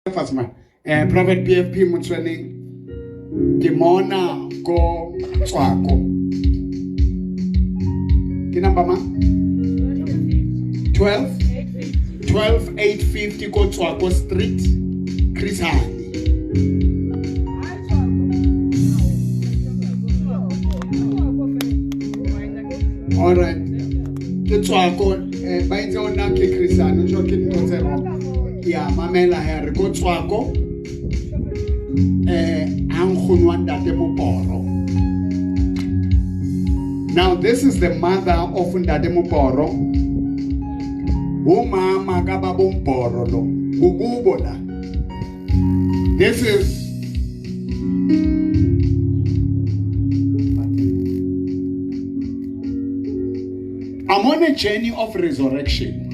Fatshe mane. Prophet PFP Motsoeneng ke mona ko Tswako. Ke number mang? 12 12 850 ko Tswako Street, Chris Hani. All right. Ke Tswako ba itse o nna ke Chris Hani, jo ke ntho tse wrong. Ya mamela he re ko Tswako. Ha nkgono wa ntate Moporo. Now this is the mother of Ntate Moporo. Umama ka baba Mboro lo. Kukubo la. This is I'm on a journey of resurrection.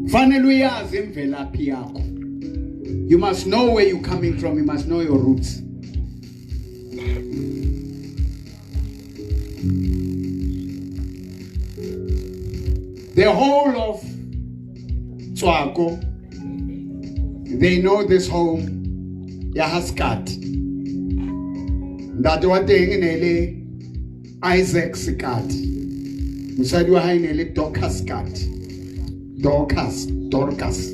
Fanele uyazi imvelaphi yakho. You must know where you're coming from. You must know your roots. The whole of Tswako, they know this home ya Haskati. Ntate wa teng e ne le Isaac Sekati. Mosadi wa hae ne le Dorcas Kati. Dorcas, Dorcas.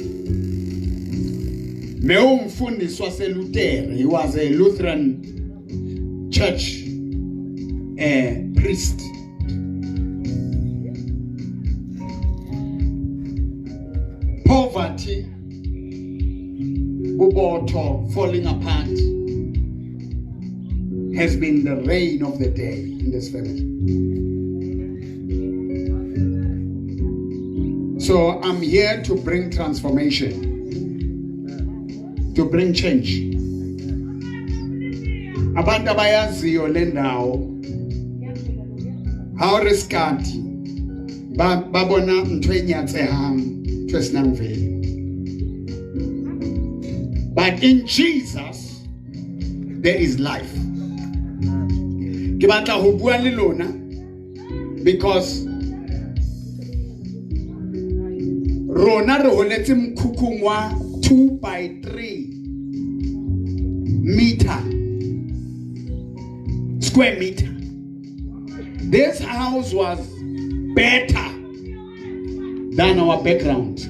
Mme umfundisi waseLutere, he was a Lutheran church priest. Poverty, ubotho falling apart has been the reign of the day in this family. So I'm here to bring transformation, to bring change. Abantu abayaziyo le ndawo, ha o re Sekati, ba bona ntho e nyatsehang, ntho e senang value. But in Jesus there is life. Ke batla ho bua le lona because rona re holetse mokhukhung wa 2 by 3 meter, square meter. This house was better than our background.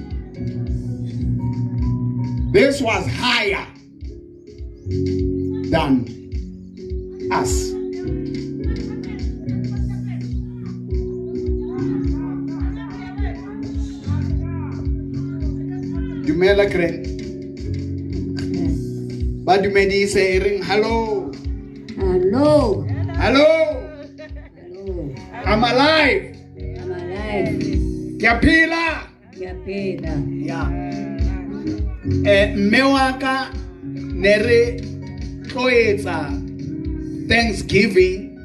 This was higher than us. Dumela Grand. Ba dumedise e reng hello. Hello. Hello. Hello. I'm alive. I'm alive. Ke a phela. Ke a phela. Ya. Mme wa ka ne re tlo etsa Thanksgiving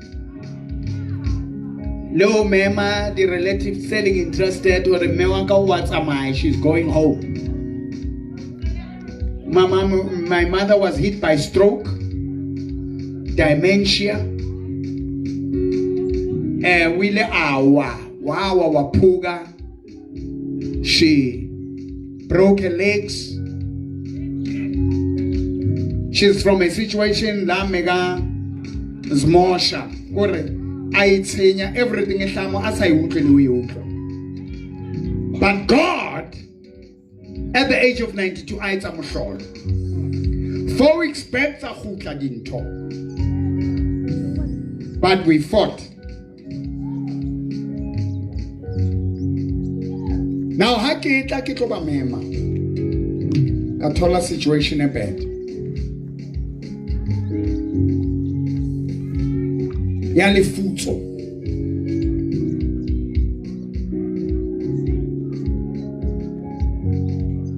le ho mema di-relatives tse leng interested hore mme wa ka o wa tsamaya, she's going home. My mom, my mother was hit by stroke, dementia. O ile a wa, wa wa wa phuka. She broke her legs. She's from a situation la mega zmosha. Kore a itshenya everything e hlamo a sa e utlwe le ho e utlwa. But God at the age of 92 a etsa mohlolo. 4 weeks back tsa kgutla dintho. But we fought. Now ha ke tla ke tlo ba mema. Ka thola situation e bad. Ya lefutso.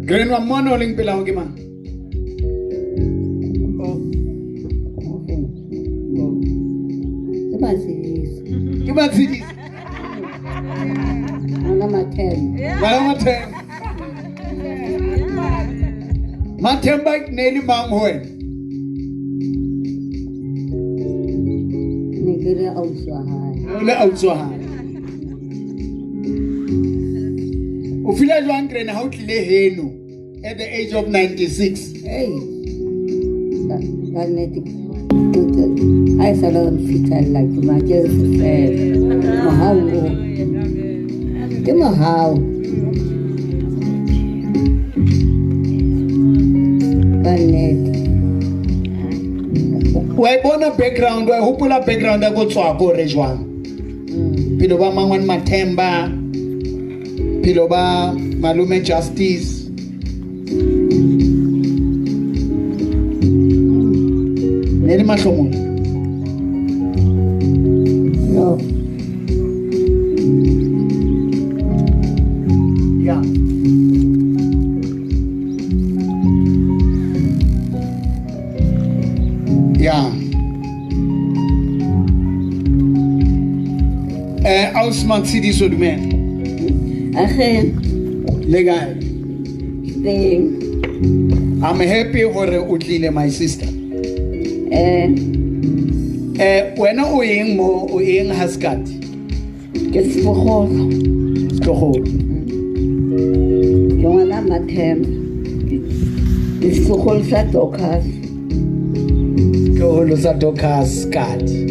Grand wa mmona o leng pela ho ke mang? Ke Matshediso. Ke Matshediso. Ngwana Mathemba. Ngwana Mathemba. Mathemba ne le mang ho wena? Ne ke le ausi wa hae. O le ausi wa hae. O feel jwang Granny ha o tlile heno at the age of 96? Ei, ka nnete ha e sale re fitlhelela ke maketse fela. Mohau o ke mohau ka nnete. Wa e bona background, wa e hopola background ya ko tswa ko re jwang? Phelo ba Mangwane Mathemba, phelo ba Malume Justice. Ne le mahlomola. No. Yeah. Yeah. Ausi Matshidiso, dumela. Age. Le kae? Teng. I'm happy gore o tlile, my sister. Wena o eng mo, o eng Haskati? Ke setlogolo. Setlogolo. Ke ngwana Mathemba. Ke setlogolo sa Dorcas. Setlogolo sa Dorcas Kati.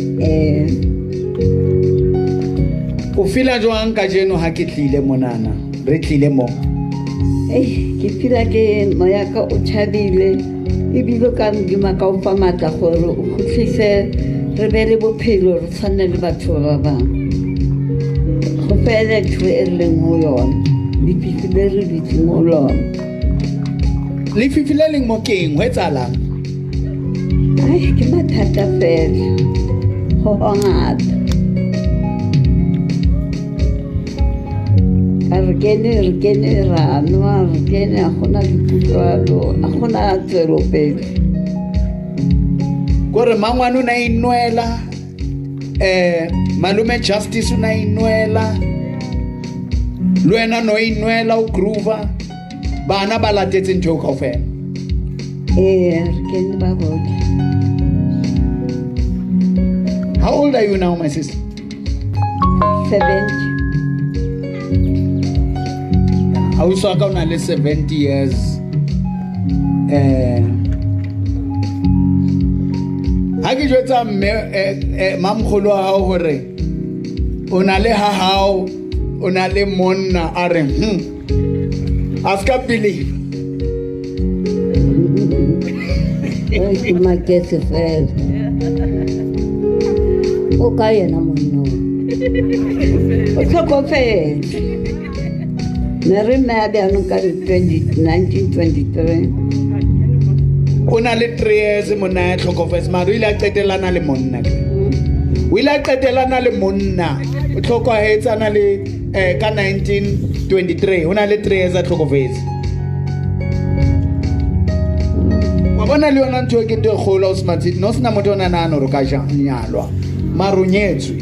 O feel jwang kajeno ha ke tlile monana? Re tlile mo. Ke feel ke moya ka o thabile ebile ka Modimo ka o fa matla gore o kgutlise re be le bophelo re tshwane le batho ba bang. Go fele ntho e re leng ho yona, lefifi le re dutseng ho lona. Lefifi le leng mo keng, ho etsahalang? Ai, ke mathata fela, go hongata. Re kene ra nwa, re kene a gona dikutlwalo, a gona tswelopele. Kore mangwane o na inwela, Malume Justice o na inwela, le wena no inwela o groova, bana ba latetse ntho eo kaofela. Ee, re kene ba botlhe. How old are you now, my sister? 70. Ausi wa ka o na le 70 years. Ha ke jwetsa mme mamkgolo wa hao hore o na le ha hao, o na le monna, a re a ska believe. Ke maketse fela. O ka yena monna o? O tlhokofetse. Ne re mme a bjanong ka 1923. O na le 3 years monna ya tlhokofetse, mara o ile a qetelana le monna. O ile a qetelana le monna. O tlhokahetse a na le ka 1923. O na le 3 years a tlhokofetse. Wa bona le yona ntho e ke ntho e kgolo, Ausi Matshidiso. No sena motho o na nahana hore o ka nyalwa. Mara o nyetswe,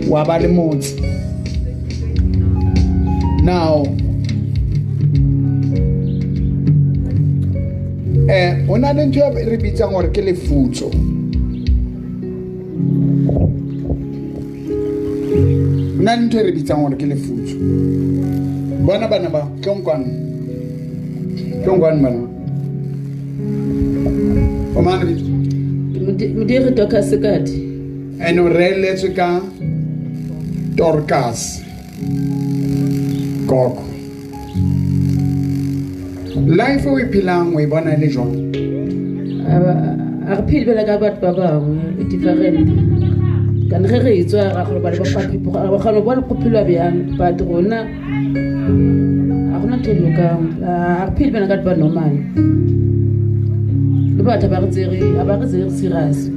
wa ba le motse. Now, o na le ntho e re bitsang hore ke lefutso. O na le ntho e re bitsang hore ke lefutso. Bona bana ba, tlong kwano. Tlong kwano bana. O mang lebitso? Modiri Dorcas Kati. Ene o reeletswe ka Dorcas. Gogo. Life o e phelang o e bona e le jwang? A re phele bjalo ka batho ba bangwe, different. Kana ge re etswa ra go ba le ba ra kgona go bona go phelwa bjang, but rona a gona ntho e lokang. A re phele bjalo ka batho ba normal. Le batho ba re tsere, a ba re tsere serious.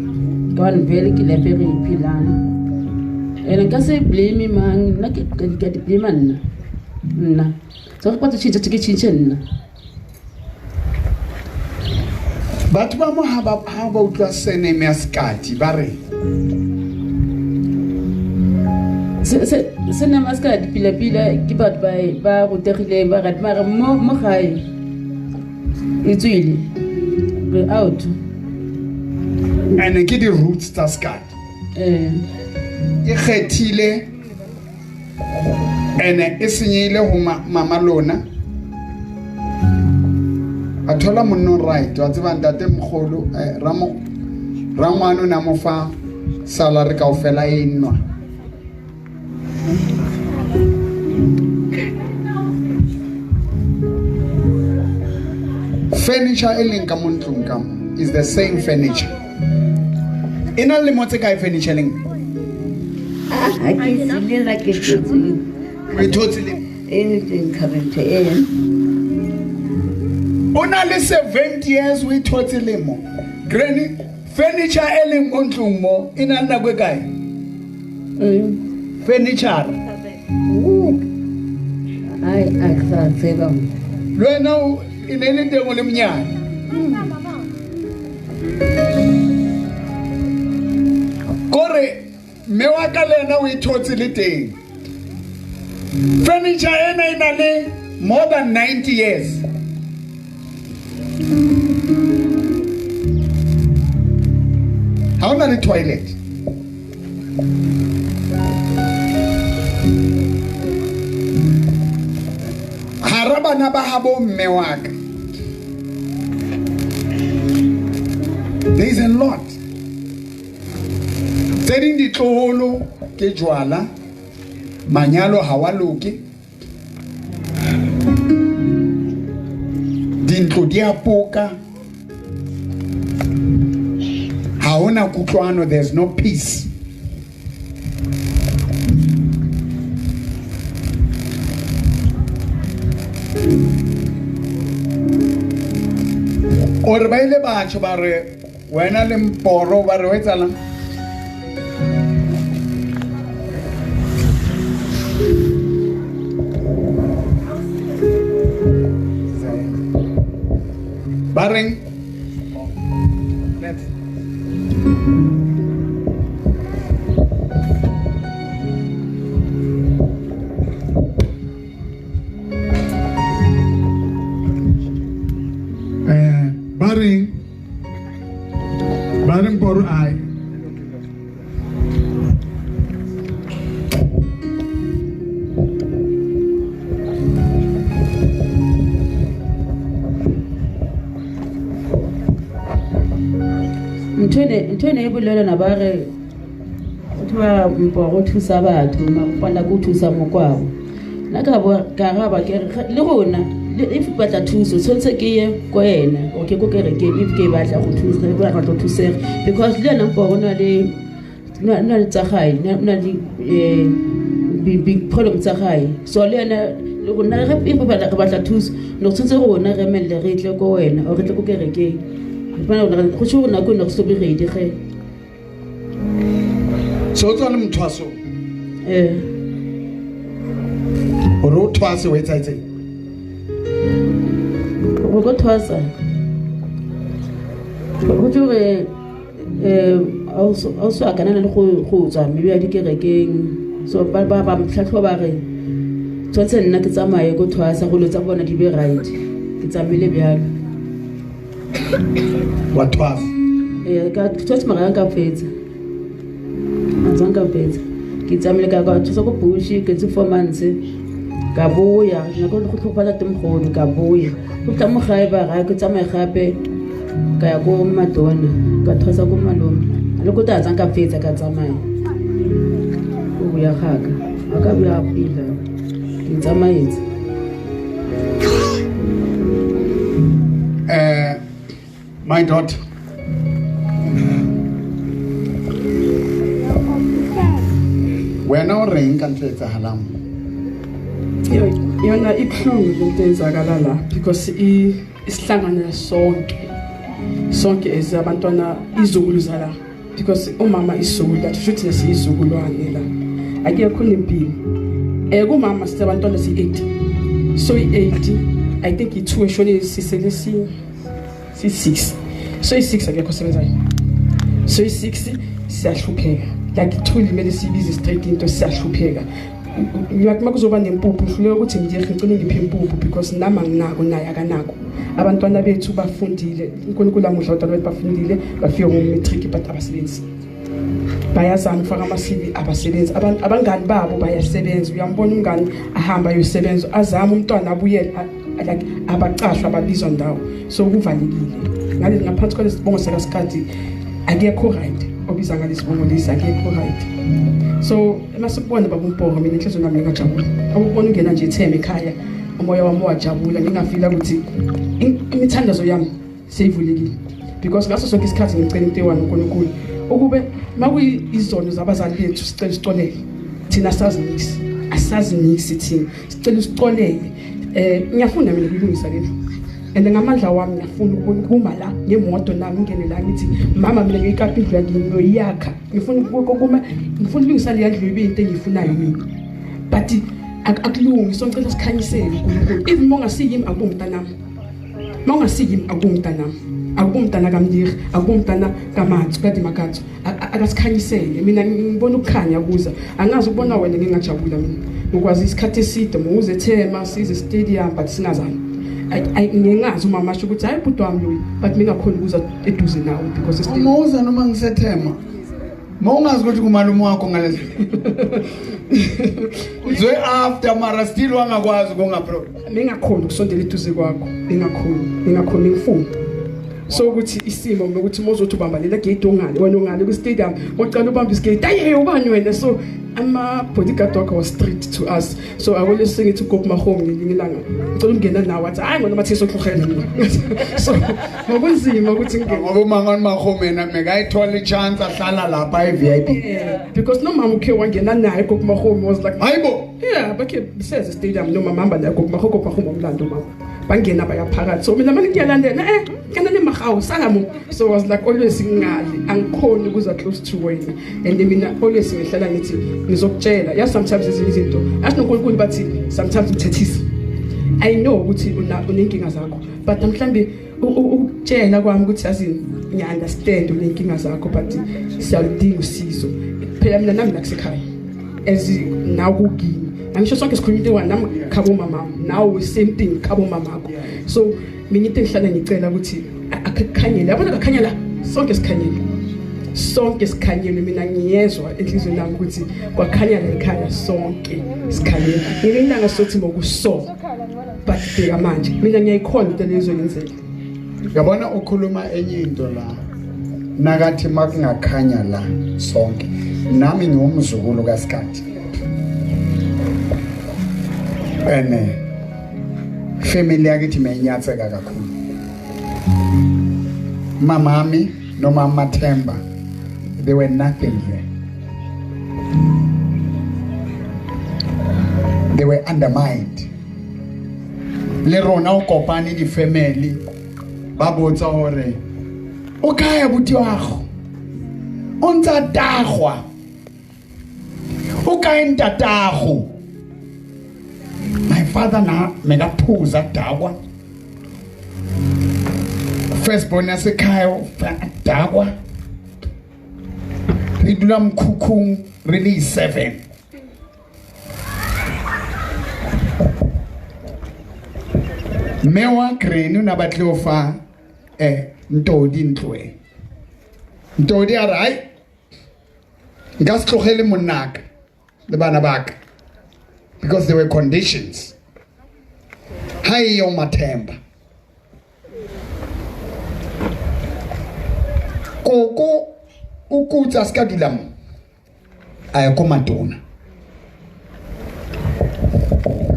Ka hobane vele ke life e re e phelang. Ene nka se blame mang, nna ke ka di blame nna. Nna. So re kwatse tjhentjhe, ke tjhentjhe nna. Batho ba mo ha ba utlwa surname ya Sekati ba re surname ya Sekati pila pila ke batho ba rutegileng ba rate, mara mo gae e tswile re out. Ene ke di roots tsa Sekati. Ke kgethile Ene e senyehile ho mama lona. A thola monna right, wa tseba ntate mokgolo rangwane o ne a mo fa salary kaofela e nwa. Furniture e leng ka mo ntlong ka mo is the same furniture. E na le lemo tse kae furniture leng? Ha ke tsile ke thotse. O thotse le? E le teng cabinet e. O na le 70 years o thotse lemo. Granny, furniture e leng mo ntlong mo e na le nako e kae? Furniture. Ai a sa tseba. Le wena e ne le teng o le monyane. Kore mme wa ka le ena o e thotse le teng. Furniture ena e na le more than 90 years. Ha hona le toilet. Hara bana ba habo mme wa ka. There is a lot. Tse ding ditloholo ke jwala, manyalo ha wa loke, dintlo di a poka, ha hona kutlwano, there's no peace. Ore ba ile batho ba re wena le mporo ba re o etsalang? Ba reng? Ba reng poro ai. Ntho ene e bolela na ba re go mporo thusa batho mara go thusa mokwabo. Nna ka ka araba ke re le rona if batla thuso tshwanetse ke ye ko ena or ke ko kerekeng if ke batla go thusa ke batla go thusega because le ena mporo na le tsa gae na le big problem tsa gae so le ena le rona re if batla thuso no tshwanetse rona re emelle re tle ko wena or re tle ko kerekeng. Go tsho rona ko ne go so be ready ge. So tswa le mthwaso. Hore o thwase o etsaetseng? Go go thwasa. Go tsho re also a kana le go tswa mme ya dikerekeng so ba ba mtlhatlho ba re tshwanetse nna ke tsamaye go thwasa go lotsa bona di be right ke tsamaile bjalo. Wa thwasa? Ka thwasa mara ka fetsa. Ntsang fetsa. Ke tsamaile ka thusa ko bush ke tse 4 months ka boya nako go tlhophala temgolo ka boya go tla mo gae ba ga ke tsamaye gape ka ya ko Madonna ka thusa ko malome le go tla tsang ka fetsa ka tsamaya go boya gaka a ka boya pila ke tsamaetse. My daughter, wena o reng ka ntho e etsahalang? Yona ibuhlungu lento eyenzakala la because isihlangana sonke as abantwana izukulu zala because umama isizukulu lathi futhi nesiyizukulwane la akekho nempilo kumama sisabantwana si8 so i8 I think i2 eshone sisele si6 so i6 akekho sebenzayo so i6 siyahlupheka like 2 limele sibize straight into siyahlupheka. Like makuzoba nempuphu ngihluleka ukuthi ngicela ngiphe impuphu because nami anginako naye akanako. Abantwana bethu bafundile uNkulunkulu amuhle abantwana bethu bafundile bafike ngo-matric but abasebenzi. Bayazama ukufaka ama-CV, abasebenzi. Abangani babo bayasebenza, uyambona umngani ahamba ayosebenza, azame umntwana abuyele, like abacashwa, ababizwa ndawo. So kuvalekile ngale ngaphansi kwalesi sibongo sakaSikhathi, akekho right obiza ngalesi sibongo lesi, akekho right. So masikubona baba uMbhoko, mina inhliziyo nami ngingajabula ukubona ungena nje etheme ekhaya, umoya wami wajabula, ngingafila ukuthi imithandazo yami seyivulekile, because ngaso sonke isikhathi ngicela into eyi-one uNkulunkulu ukube makuyizono zabazali bethu, sicela usicolele thina, sazi nix, asazi nix thina, sicela usicolele. Ngiyafuna mina ukulungisa lento and ngamandla wami ngiyafuna ukuma la ngemoto nami, ngingene la ngithi, "Mama, mina ngiyikapa indlu yakini, ngiyoyakha." Ngifuna ukuma, ngifuna ukulungisa leya ndlu ibe into engiyifunayo mina, but akulungi. So ngicela sikhanyisele uNkulunkulu, even uma ungasiyimi, akuwumntanami, uma ungasiyimi, akuwumntanami, akuwumntana kaMndiri, akuwumntana kaMatsu kadimakatsu, akasikhanyisele. Mina ngibona ukukhanya kuza, angazi ukubona wena, ngingajabula mina ngokwazi isikhathi eside muze ethema size stadium, but singazani. Ngingazi umama asho ukuthi hayi, bhuti wami loyi, but mingakhona ukuza eduze nawe because Uma uza noma ngisethema, ma ungazi ukuthi kumalume wakho ngalezi uzwe after, mara still wangakwazi ukunga-approach. Mingakhona ukusondela eduze kwakho, mingakhoni, ngifuni. So ukuthi isimo nokuthi mozothi ubamba lela gate, ongale wena, ongale ku-stadium, ucala ubamba isigate, aye ubani wena? So ama-bodyguard wakho was strict to us. So akwelesi ngithi ugogo Mahome ngelinye ilanga ngicela ukungena nawe, wathi hayi, ngona mathiso ohluhele mina. So ngokunzima ukuthi ngingene. Ngoba umangani Mahome yena mekayithola i-chance ahlala lapha e-VIP. Yeah, because nomama ukhe wangena naye gogo Mahome, was like Hayibo. Yeah, bakhe seze stadium nomama hamba naye gogo Mahome, gogo Mahome umlando mama bangena bayaphakathi. So mina manje ngiyalandela, kana le mahawu sala mo. So I was like always ngingali angikhoni ukuza close to wena, and mina always ngihlala ngithi ngizokutshela ya, sometimes ezinye izinto athi noNkulunkulu bathi sometimes umthethisa. I know ukuthi unenkinga zakho, but mhlambe ukutshela kwami ukuthi yazi ngiya-understand unenkinga zakho, but siyaludinga usizo phela. Mina nami nakusekhaya as nawe kukini, angisho sonke sikhuluma into eyi-one, nami khabo mamami, nawe same thing khabo mamakho. So mina into engihlala ngicela ukuthi akhe kukhanyele, yabona kakhanya la, sonke sikhanyele, sonke sikhanyele. Mina ngiyezwa enhliziyweni yami ukuthi kwakhanya la ekhaya, sonke sikhanyele. Ngelinye ilanga sothi ngokuso, but bheka manje mina ngiyayikholwa into lezo yenzeka. Yabona, ukhuluma enye into la nakathi makungakhanya la sonke, nami ngiwumzukulu kaSikhathi ene family yakithi meyinyatseka kakhulu. Mamami noma Mathemba, they were nothing here, they were undermined. Le rona o kopane di-family ba botsa hore o kae abuti wa gago, o ntse a tagwa, o kae ntatago? My father na mekaphuza dakwa, first born yasekhaya dakwa, re dula mkhukhung re le 7. Mme wa granny o ne a batle ho fa ntodi ntlo e ntodi a re hai, nka se tlogele monnaka le bana baka, because there were conditions. Ha e yo Mathemba koko o kutsa se ka dula mo, a ya ko matona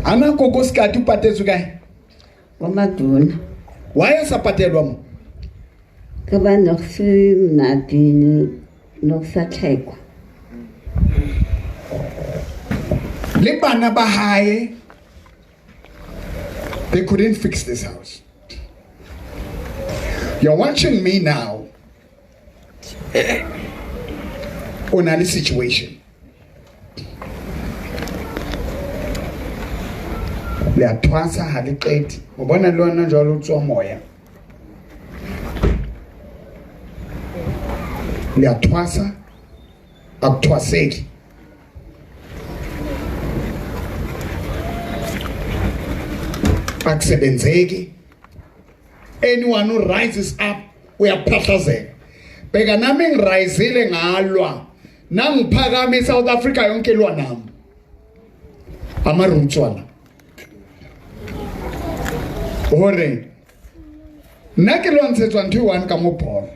ana koko sekati o patetswe kae? Ko Maduna. Why a sa patelwa mo? Ka ba ne go se monate, ne go sa tlhekwa. Le bana ba hae, they couldn't fix this house. You're watching me now, o na le situation le a thwasa ha le qete o bona le wena jwalo o tswa moya, le a thwasa a kuthwaseki. Akusebenzeki. Anyone who rises up uyaphahlazeka. Bheka nami ngirisile ngalwa Nangiphakama iSouth Africa yonke ilwa nami. Ama-roots wana. Hore nna ke lwantshetswa ntho e one ka mo bolo.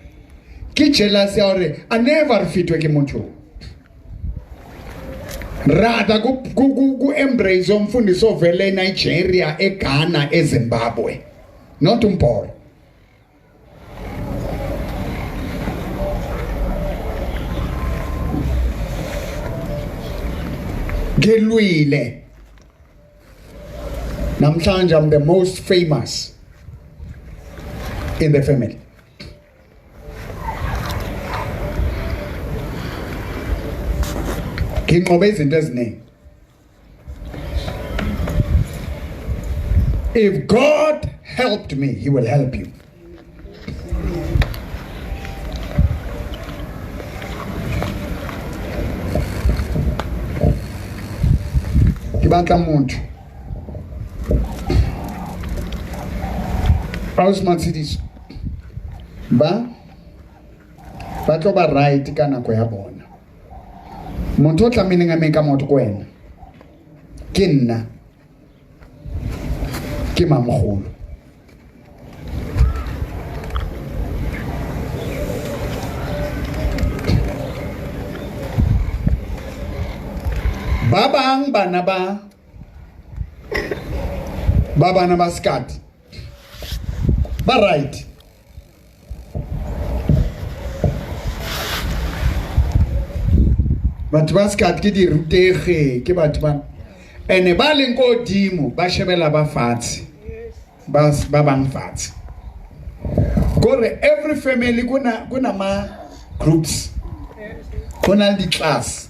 Ke jealous ya hore a never fitwe ke motho. Rather ku embrace umfundisi ovele eNigeria, eGhana, eZimbabwe. Not umbholo. Ngilwile. Namhlanje I'm the most famous in the family. Nginqobe izinto eziningi. If God helped me, he will help you. Ke batla motho. Ausi Matshidiso, ba tlo ba right ka nako ya bona. Motho o tlamehileng a eme ka maoto ko wena ke nna, ke mamogolo. Ba bang bana ba bana ba skat ba right. Batho ba skat ke dirutege, ke batho ba ene ba leng ko godimo ba shebela ba fatshe, ba bang fatshe. Kore every family kuna ma groups, kuna di class.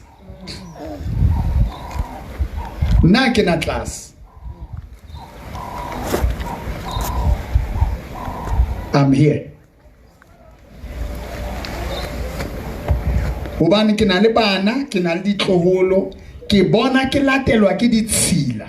Nna ke na class. I'm here. Hobane ke na le bana, ke na le ditloholo, ke bona ke latelwa ke ditshila.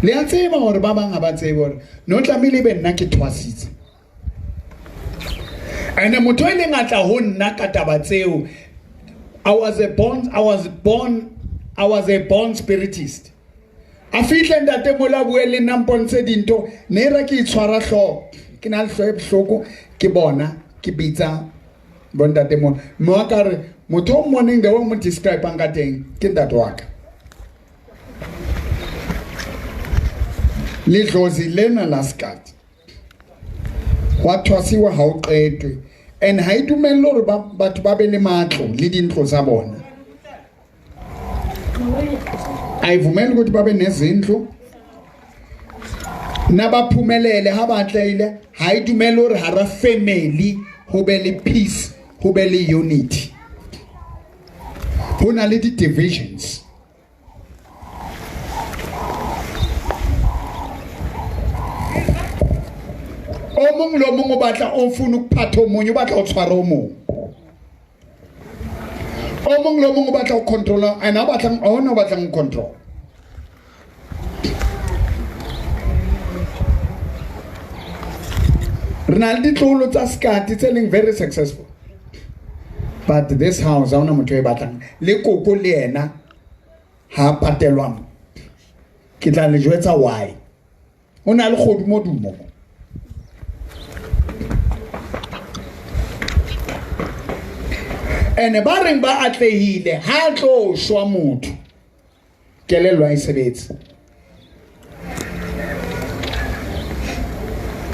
Le a tseba hore ba bang ha ba tsebe hore no tlamehile be nna ke thwasitse. Ene motho e leng a tla ho nna ka taba tseo, I was a born spiritist. A fihle ntate mola bue le nna mpontshe dintho, ne ra ke itshwara hlooho, ke na le hlooho e bohloko, ke bona ke bitsa bo ntate mola. Mme wa ka re motho o mmoneng the way o mo describe-ang ka teng ke ntate wa ka. Ledlozi lena la skat wa thwasiwa ha o qetwe, and ha e dumelle hore batho ba be le matlo le dintlo tsa bona. Ayivumeli ukuthi babe nezindlu nabaphumelele ha ba atleile. Ha e dumelle hore hara family ho be le peace, ho be le unity. Ho na le di-divisions. O mong le o mong o batla o mfuna ukuphatha omunye, o batla o tshwara o mong. O mong le o mong o batla o controla, and ha batlang ona o batlang o control. Re na le ditloholo tsa skati tse leng very successful. But this house ha ona motho e batlang. Le koko le yena ha patelwa mo. Ke tla le jwetsa why. O na le kgodumodumo. Ene ba reng ba atlehile ha tlo shwa motho, kelello ha e sebetse.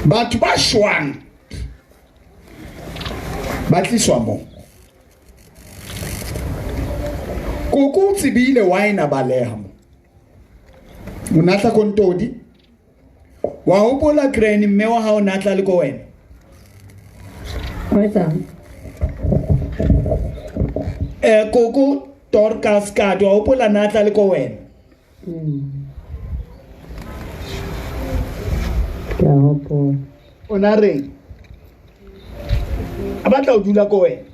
Batho ba shwang ba tliswa mo. Koko o tsebile why na baleha mo. O natla kontodi. Wa hopola granny mme wa hao natla le ko wena. O etsang? Koko Dorcas ka wa hopola natla le ko wena. Ke a hopola. O na reng? A batla ho dula ko wena.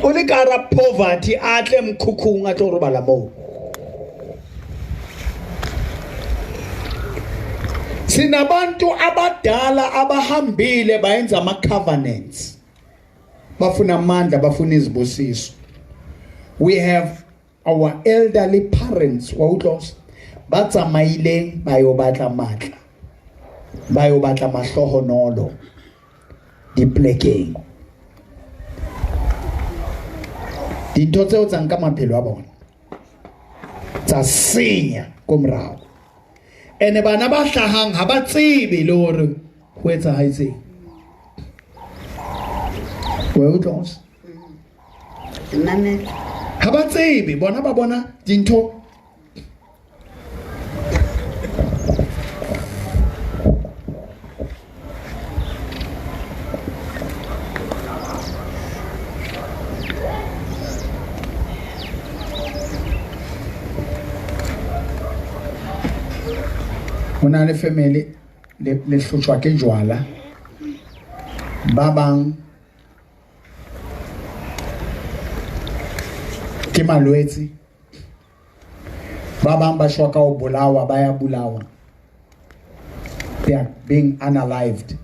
O le ka hara poverty, a tle mokhukhung a tlo robala moo. Sinabantu abadala abahambile bayenza ama covenants. Bafuna amandla, bafuna izibusiso. We have our elderly parents wa utlwa ba tsamaileng ba yo batla matla, ba yo batla mahlohonolo diplekeng. Dintho tseo tsa nka maphelo a bona, tsa senya ko morao. Ene bana ba hlahang ha ba tsebe le hore ho etsahetseng. Wa utlwa? Ha ba tsebe, bona ba bona dintho. Ho na le family le hlotjwa ke jwala, ba bang ke malwetse, ba bang ba shwa ka ho bolawa, ba ya bolawa. They are being unalived.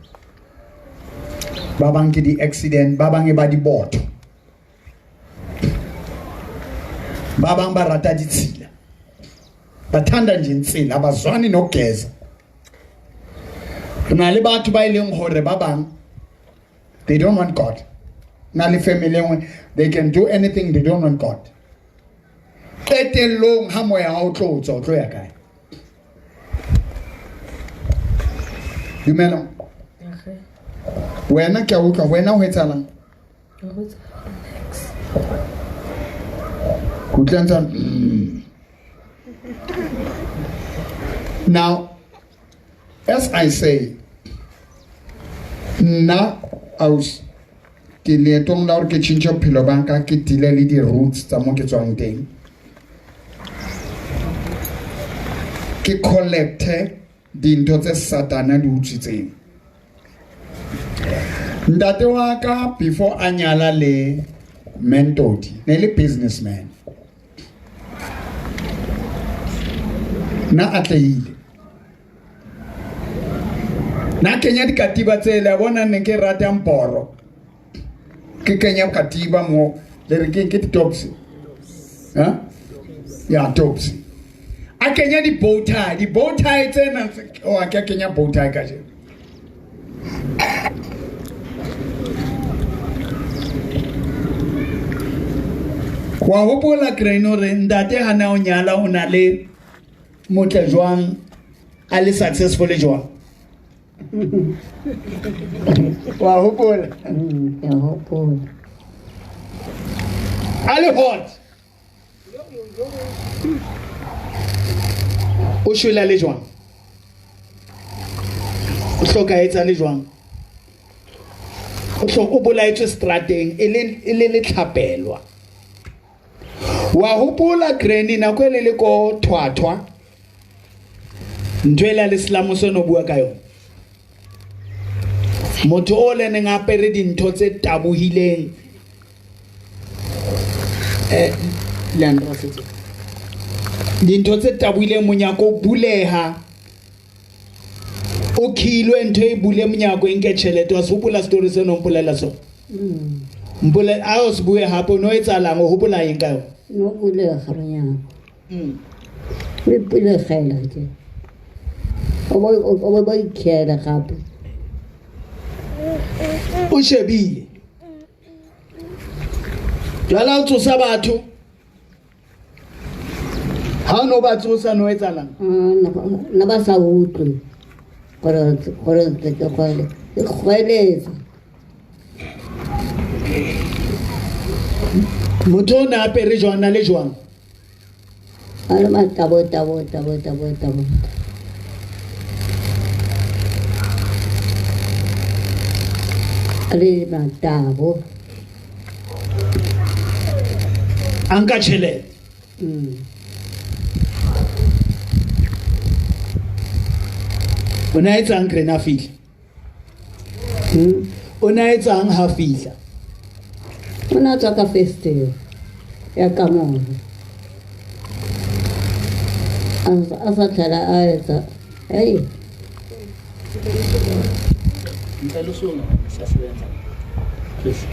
Ba bang ke di-accident, ba bang e ba dibotho, ba bang ba rata ditshila, bathanda nje insila, abazwani nokugeza. Re na le batho ba e leng hore ba bang they don't want God. Na le family engwe, they can do anything, they don't want God. Qetellong ha moya ha o tlo tswa, o tlo ya kae? Dumela. Wena ke a utlwa, wena ho etsahalang? Ke utlwa ntse. Now, as I say, nna aus ke leetong la hore ke tjhentjhe bophelo ba nka, ke deal le di-roots tsa mo ke tswang teng. Ke collecte dintho tse Satana di utswitseng. Ntate wa ka before a nyala le Mentodi, ne le businessman. Na atlehile. Na kenya dikatiba tsele, a bona ne ke rata mporo. Ke kenya katiba mo, le re ke di-tops. Ha? Ya tops. A kenya di-bow tie, di-bow tie tsena, oh, a ke kenya bow tie kajeno. Wa hopola Crane hore ntate ha na o nyala o na le motle jwang, a le successful jwang? Wa hopola? Ke a hopola. A le hot. O shwele le jwang? O hlokahetse le jwang? O bolaetswe strateng e le letlhapelwa. Wa hopola Granny nako e le le ko thwathwa, ntho ela le selamo se no bua ka yona. Motho o le neng apere dintho tse tabohileng. Dintho tse tabohileng, monyako o buleha. O khilwe ntho e bule monyako e nke tjhelete. Wa se hopola story se no mpolela sona? Mpole a o se bue hape, o no etsahalang, o hopola eng ka yona? No buleha monyako. O ipulegela ke. O bo ikhela gape. O shebile. Jwale o tsosa batho. Ha o no ba tsosa no etsahalang? Na ba sa utlwe. Gore ke gole. Ke kgweletsa. Motho o ne apere jwang, a le jwang? A le matabo tabo tabo tabo tabo. A le matabo. A nka tjhelete. O ne a etsang Granny ha fihla? O ne a etsang ha fihla? O ne a tswa ka festival ya kamore. A sa tlhela a etsa, hey. Ngicela usuke siyasebenza. Please.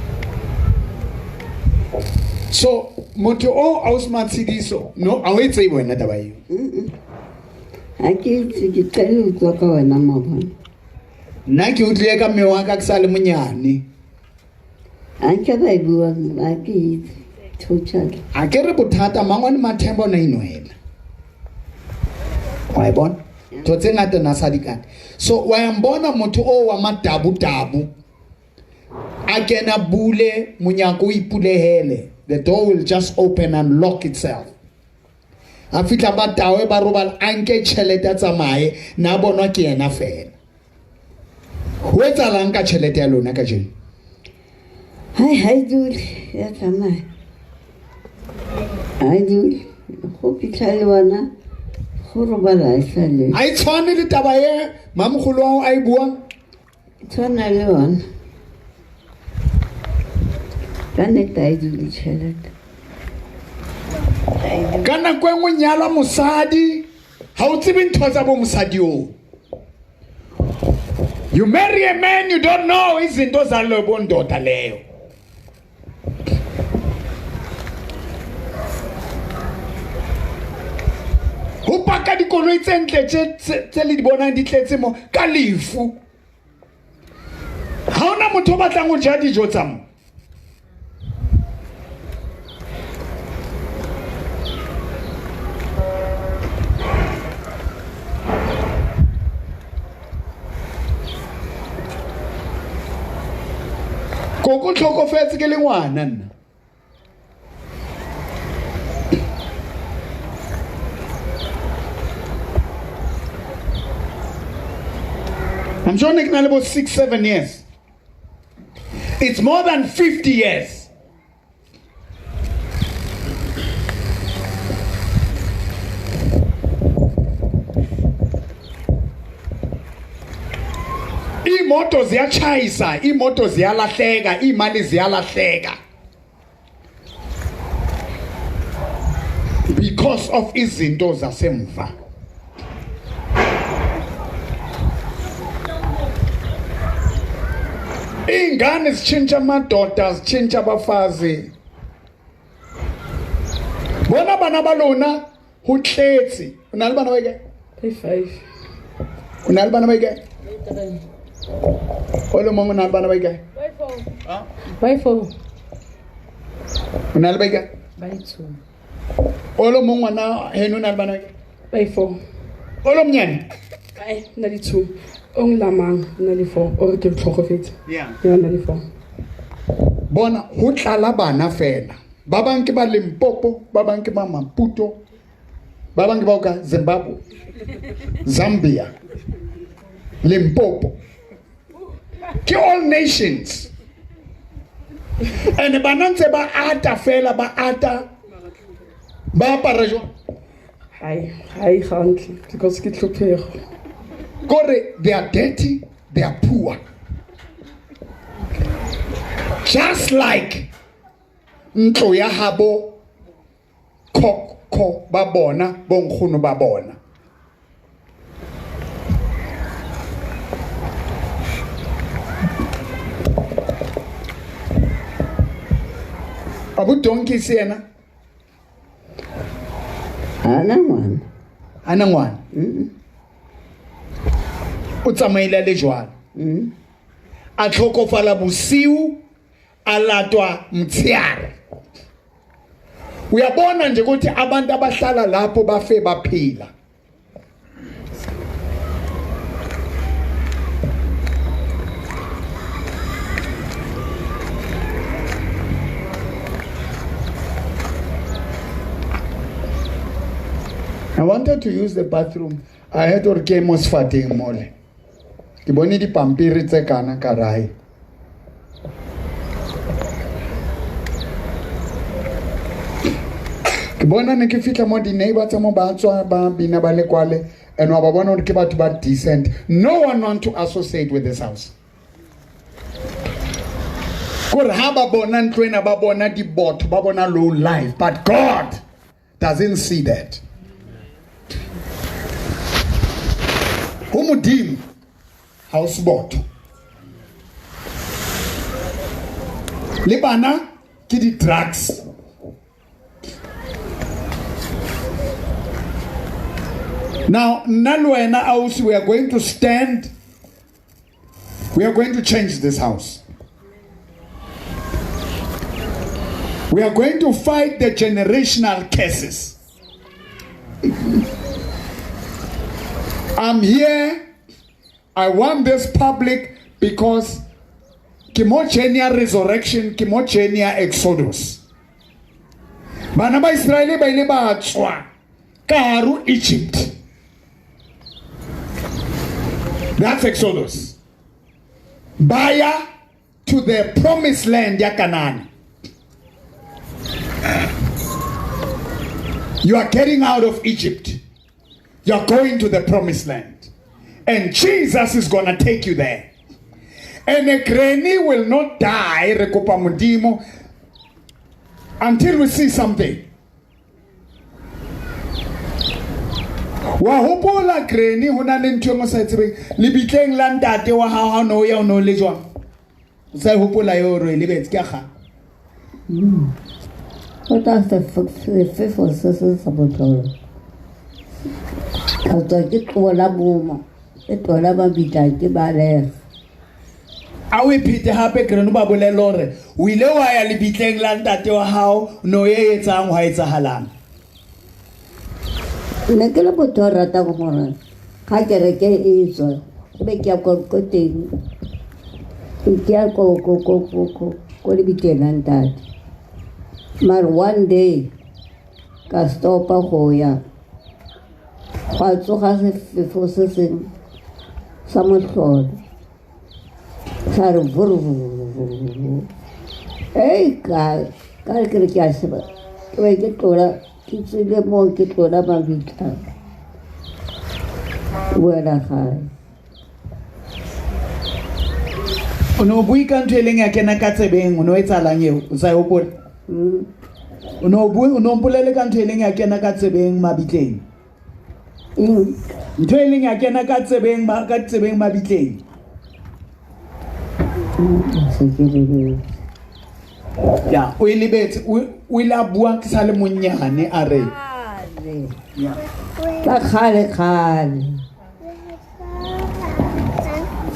So motho o ausi Matshidiso no a o e tsebe wena taba eo? Ha ke itse, ke qale ho utlwa ka wena maobane. Nna ke utlwile ka mme wa ka ke sa le monyane. Ha nke ba e bua, ha ke itse totally. A ke re bothata mangwane Mathemba o na inwela. Wa e bona? Ntho tse ngata na sa di kate. So wa ya mbona motho o wa madabu-dabu a kena bule monyako o ipulehele. The door will just open and lock itself. A fihla ba tawe ba robala, a nke tjhelete a tsamaye, na bonwa ke yena fela. Ho etsahalang ka tjhelete ya lona kajeno? Hai, ha e dule, ya tsamaya. Ha e dule. Go fitlha le bona, go robala e sa le. Ha e tshwane le taba e mamogolo wa hao a e buang? E tshwana le yona. Ka nnete ha e dule tjhelete. Ka nako e nngwe nyala mosadi, ha o tsebe ntho tsa bo mosadi oo. You marry a man you don't know izinto zalobo ndoda leyo. Ho paka dikoloi tse ntle tse le di bonang di tletse mo ka lefu. Ha hona motho o batlang ho ja dijo tsa mo. Koko tlhokofetse ke le ngwana nna. I'm sure ne ke na le bo 6-7 years. It's more than 50 years. Imoto ziyachayisa, imoto ziyalahleka, imali ziyalahleka. Because of izinto zasemva. Ingane zitshintsha amadoda, zitshintsha abafazi. Bona bana ba lona ho tletse. O na le bana ba kae? Ba 5. O na le bana ba kae? O le mong o na le bana ba kae? Ba 4. O na le ba kae? Ba 2. O le mong ngwana heno o na le bana ba kae? Ba 4. O le monyane? Ba na le 2. O nglamang na le 4 o re ke tlhokofetse. Yeah. Ya na le 4. Bona ho tlala bana fela. Ba bang ke ba Limpopo, ba bang ke ba Maputo, ba bang ke ba ka Zimbabwe, Zambia, Limpopo. Ke all nations. And bana ntse ba ata fela, ba ata. Ba apara jwang? Hai, hai hantle because ke tlhophego. Kore they are dirty, they are poor. Just like ntlo ya habo khokho ba bona, bonkgono ba bona. Abu donkey se yena? Ana ngwana. Ana ngwana. O tsamaile le jwalo. A tlhokofala bosiu, a latwa mtsheare. Uyabona nje ukuthi abantu abahlala lapho bafe baphila. I wanted to use the bathroom. I had to ke mo sefateng mole. Ke bone dipampiri tse kana ka rae. Ke bona ne ke fihla mo di-neighbor tsa mo ba tswa ba bina ba le kwale, and wa ba bona hore ke batho ba decent. No one want to associate with this house. Kore ha ba bona ntlo ena, ba bona dibotho, ba bona low life, but God doesn't see that. Ho Modimo. House botho le bana ke di-drugs. Now nna le wena ausi, we are going to stand, we are going to change this house. We are going to fight the generational curses. I'm here. I want this public because ke mo journey ya resurrection, ke mo journey ya exodus. Bana ba Israele ba ile ba tswa ka hare ho Egypt. That's Exodus. Ba ya to the promised land ya Canaan. You are getting out of Egypt. You are going to the promised land. And Jesus is going to take you there. And a granny will not die, re kopa Modimo, until we see something. Wa hopola granny, ho na le ntho e nngwe o sa e tsebeng, lebitleng la ntate wa hao ha o ne o ya o ne o le jwang? O sa e hopola eo re e lebetse, ke a kgale. Go tla sefefo se se sa botlolo. Ka tswa ke tlola boma, ke tlola mabitla ke balega. A o e phete hape granny, o ba bolelle hore o ile wa ya lebitleng la ntate wa hao, no e etsang hwa etsahalang? Ne ke le motho a ratang gore ga kereke e tswa, ke be ke ya ko teng, ke ya ko lebitleng la ntate. Mare one day ka stopa go ya, gwa tsoga sefefo se sengwe sa motlholo, sa re vurr. Ei, ka re ke re ke a seba, ke be ke tlola, ke tswile moo ke tlola mabitla, ke boela gae. O ne o bue ka ntho e leng ya kena ka tsebeng, o ne o etsahalang eo? O sa e hopola? O ne o bue, o ne o mpolelle ka ntho e leng ya kena ka tsebeng mabitleng. Eng? Ntho e leng ya kena ka tsebeng ka tsebeng mabitleng. Se ke lebetse. Ya, o e lebetse, o ile a bua ke sa le monnyane a re. Kgale. Ka kgale kgale.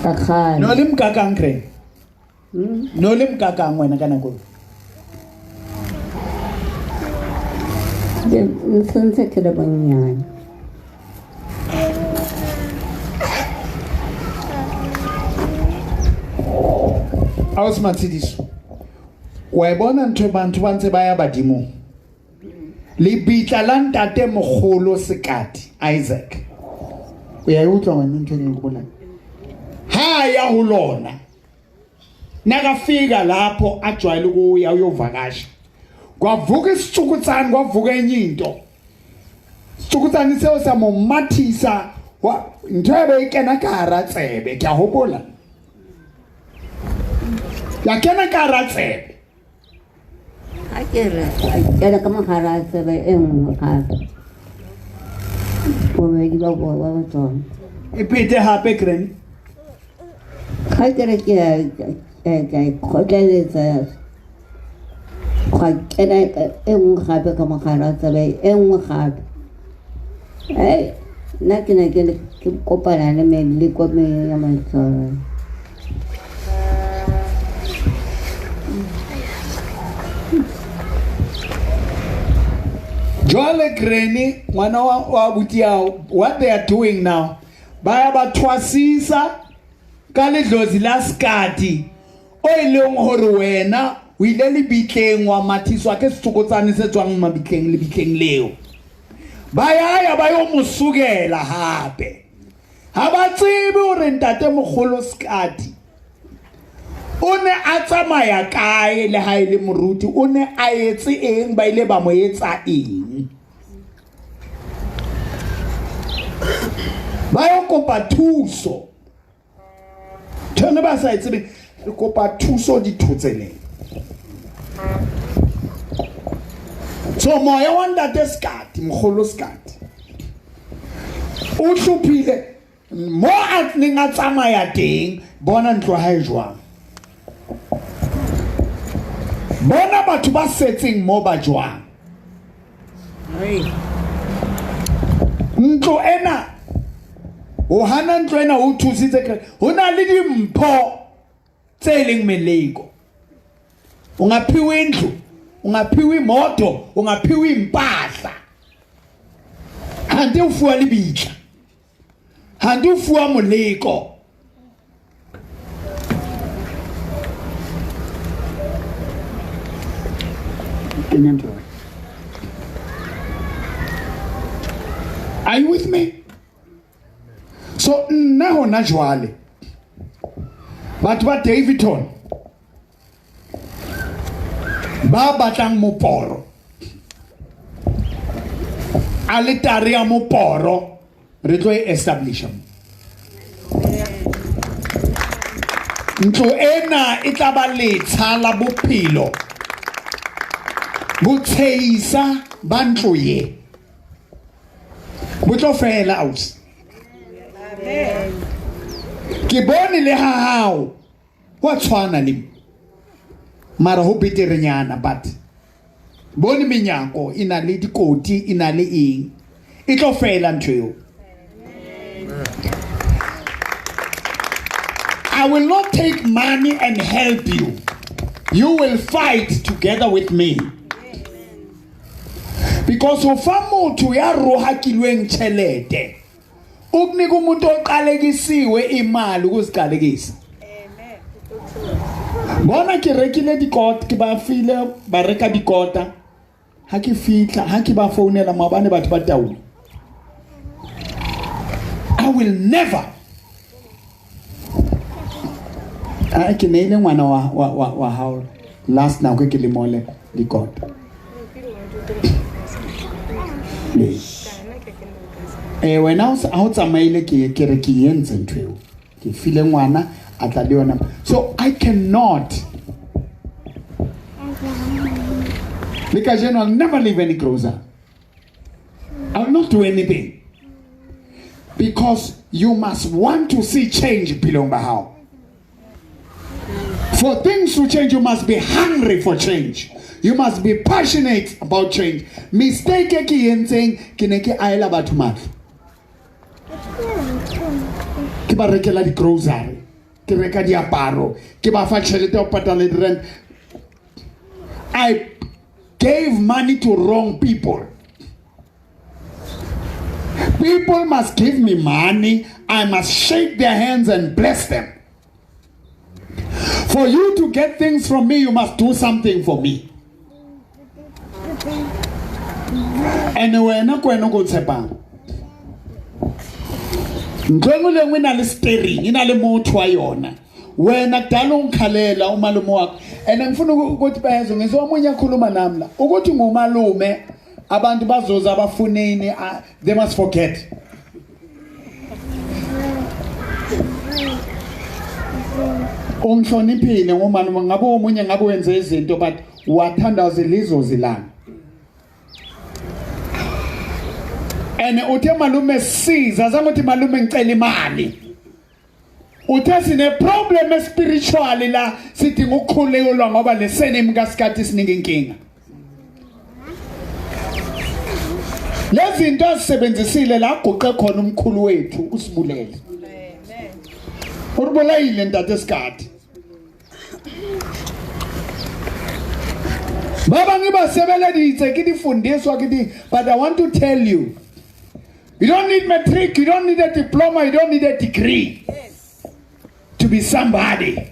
Ka kgale. No le mokakang, Granny? No le mokakang wena ka nako eo? Ke ntse ke le monnyane. Ausi Matshidiso, wa e bona ntho e batho ba ntse ba ya badimong. Lebitla la ntate mogolo Sekati, Isaac. O ya e utlwa wena ntho e ke bolelang? Ha ya ho lona. Nakafika lapho ajwayele ukuya uyovakasha. Kwavuka isithukuthane, kwavuka enye into. Isithukuthane seo sa mo mathisa, ntho e be e kena ka hara tsebe, ke a hopola. Ya kena ka hara tsebe. Ha ke re, a kena ka mogare a tsebe e nngwe gape. Bobedi ba boa ba tsona. E phete hape, Granny. Ga ke re ke a ikgotleletsa, gwa kena e nngwe gape ka mogare a tsebe e nngwe gape. Ei, nna ke ne ke le, ke kopana le meleko mengwe ya maitshwaro. Jwale Granny, ngwana wa abuti hao, what they are doing now, ba ya ba thwasisa ka ledlozi la Sekati, o e leng hore wena o ile lebitleng wa mathiswa ke setsokotsane se tswang mabitleng lebitleng leo. Ba ya ya ba yo mo sukela hape. Ha ba tsebe hore ntate mogolo Sekati o ne a tsamaya kae le ha e le moruti, o ne a etse eng, ba ile ba mo etsa eng. Ba yo kopa thuso. Ntho ene ba sa e tsebeng, re kopa thuso dithotseleng. So moya wa ntate Sekati, mogolo Sekati, o hlophile. Mo a neng a tsamaya teng, bona ntlo ha e jwang. Bona batho ba setseng mo ba jwang. Ntlo ena, o hana ntlo ena o thusitse, ho na le dimpho tse leng meleko. Ungaphiwa indlu, ungaphiwa imoto, ungaphiwa impahla. Hanti o fuwa lebitla. Hanti o fuwa moleko. Are you with me? So nna hona jwale batho ba Daveyton ba batlang moporo, aletare ya moporo re tlo e establisha. Ntlo ena e tla ba letsha la bophelo, botsheisa ba ntlo ye bo tlo fela ausi. Ke bone le ha hao wa tshwana le mara ho beterenyana, but bone menyako e na le dikoti, e na le eng, e tlo fela ntho eo. I will not take money and help you. You will fight together with me. Because ho fa motho ya rohakilweng tjhelete, o kunika umuntu oqalekisiwe imali ukuziqalekisa. Bona ke rekile dikota, ke ba file ba reka dikota. Ha ke fihla, ha ke ba founela maobane batho ba taolo. I will never. A ke neile ngwana wa hao last nako ke le mole dikota. Wena ha o tsamaile ke re ke entse ntho eo. Ke file ngwana a tla le yona. So I cannot. Because I'll never leave any closer. I'll not do anything. Because you must want to see change bophelong ba hao. For things to change, you must be hungry for change. You must be passionate about change. Mistake e ke entseng, ke ne ke aela batho matlo. Ke ba rekela di-grocery, ke reka diaparo, ke ba fa tjhelete ya ho patala di-rent. I gave money to wrong people. People must give me money. I must shake their hands and bless them. For you to get things from me, you must do something for me. And wena ko wena ko tshepang. Ntho engwe le engwe e na le steering, e na le motho wa yona. Wena kudala ungikhalela umalume wakho. And ngifuna ukuthi bayezwe ngizwa omunye akhuluma nami la ukuthi ngumalume abantu bazoza abafuneni, they must forget. Ungihloniphile ngomalume, ngabe omunye ngabe wenze izinto but wathandaza lizozi lami. And uthe malume siza, azange uthi malume ngicela imali. Uthe sine problem spiritually la sidinga ukukhulekelwa ngoba lesenimi kasikhathi siningi inkinga. Lezi zinto azisebenzisile la guqe khona umkhulu wethu usibulele. Urubolayile ntate esikhathi. Baba ngibasebeleditse ke difundiswa ke di, but I want to tell you, you don't need matric, you don't need a diploma, you don't need a degree to be somebody.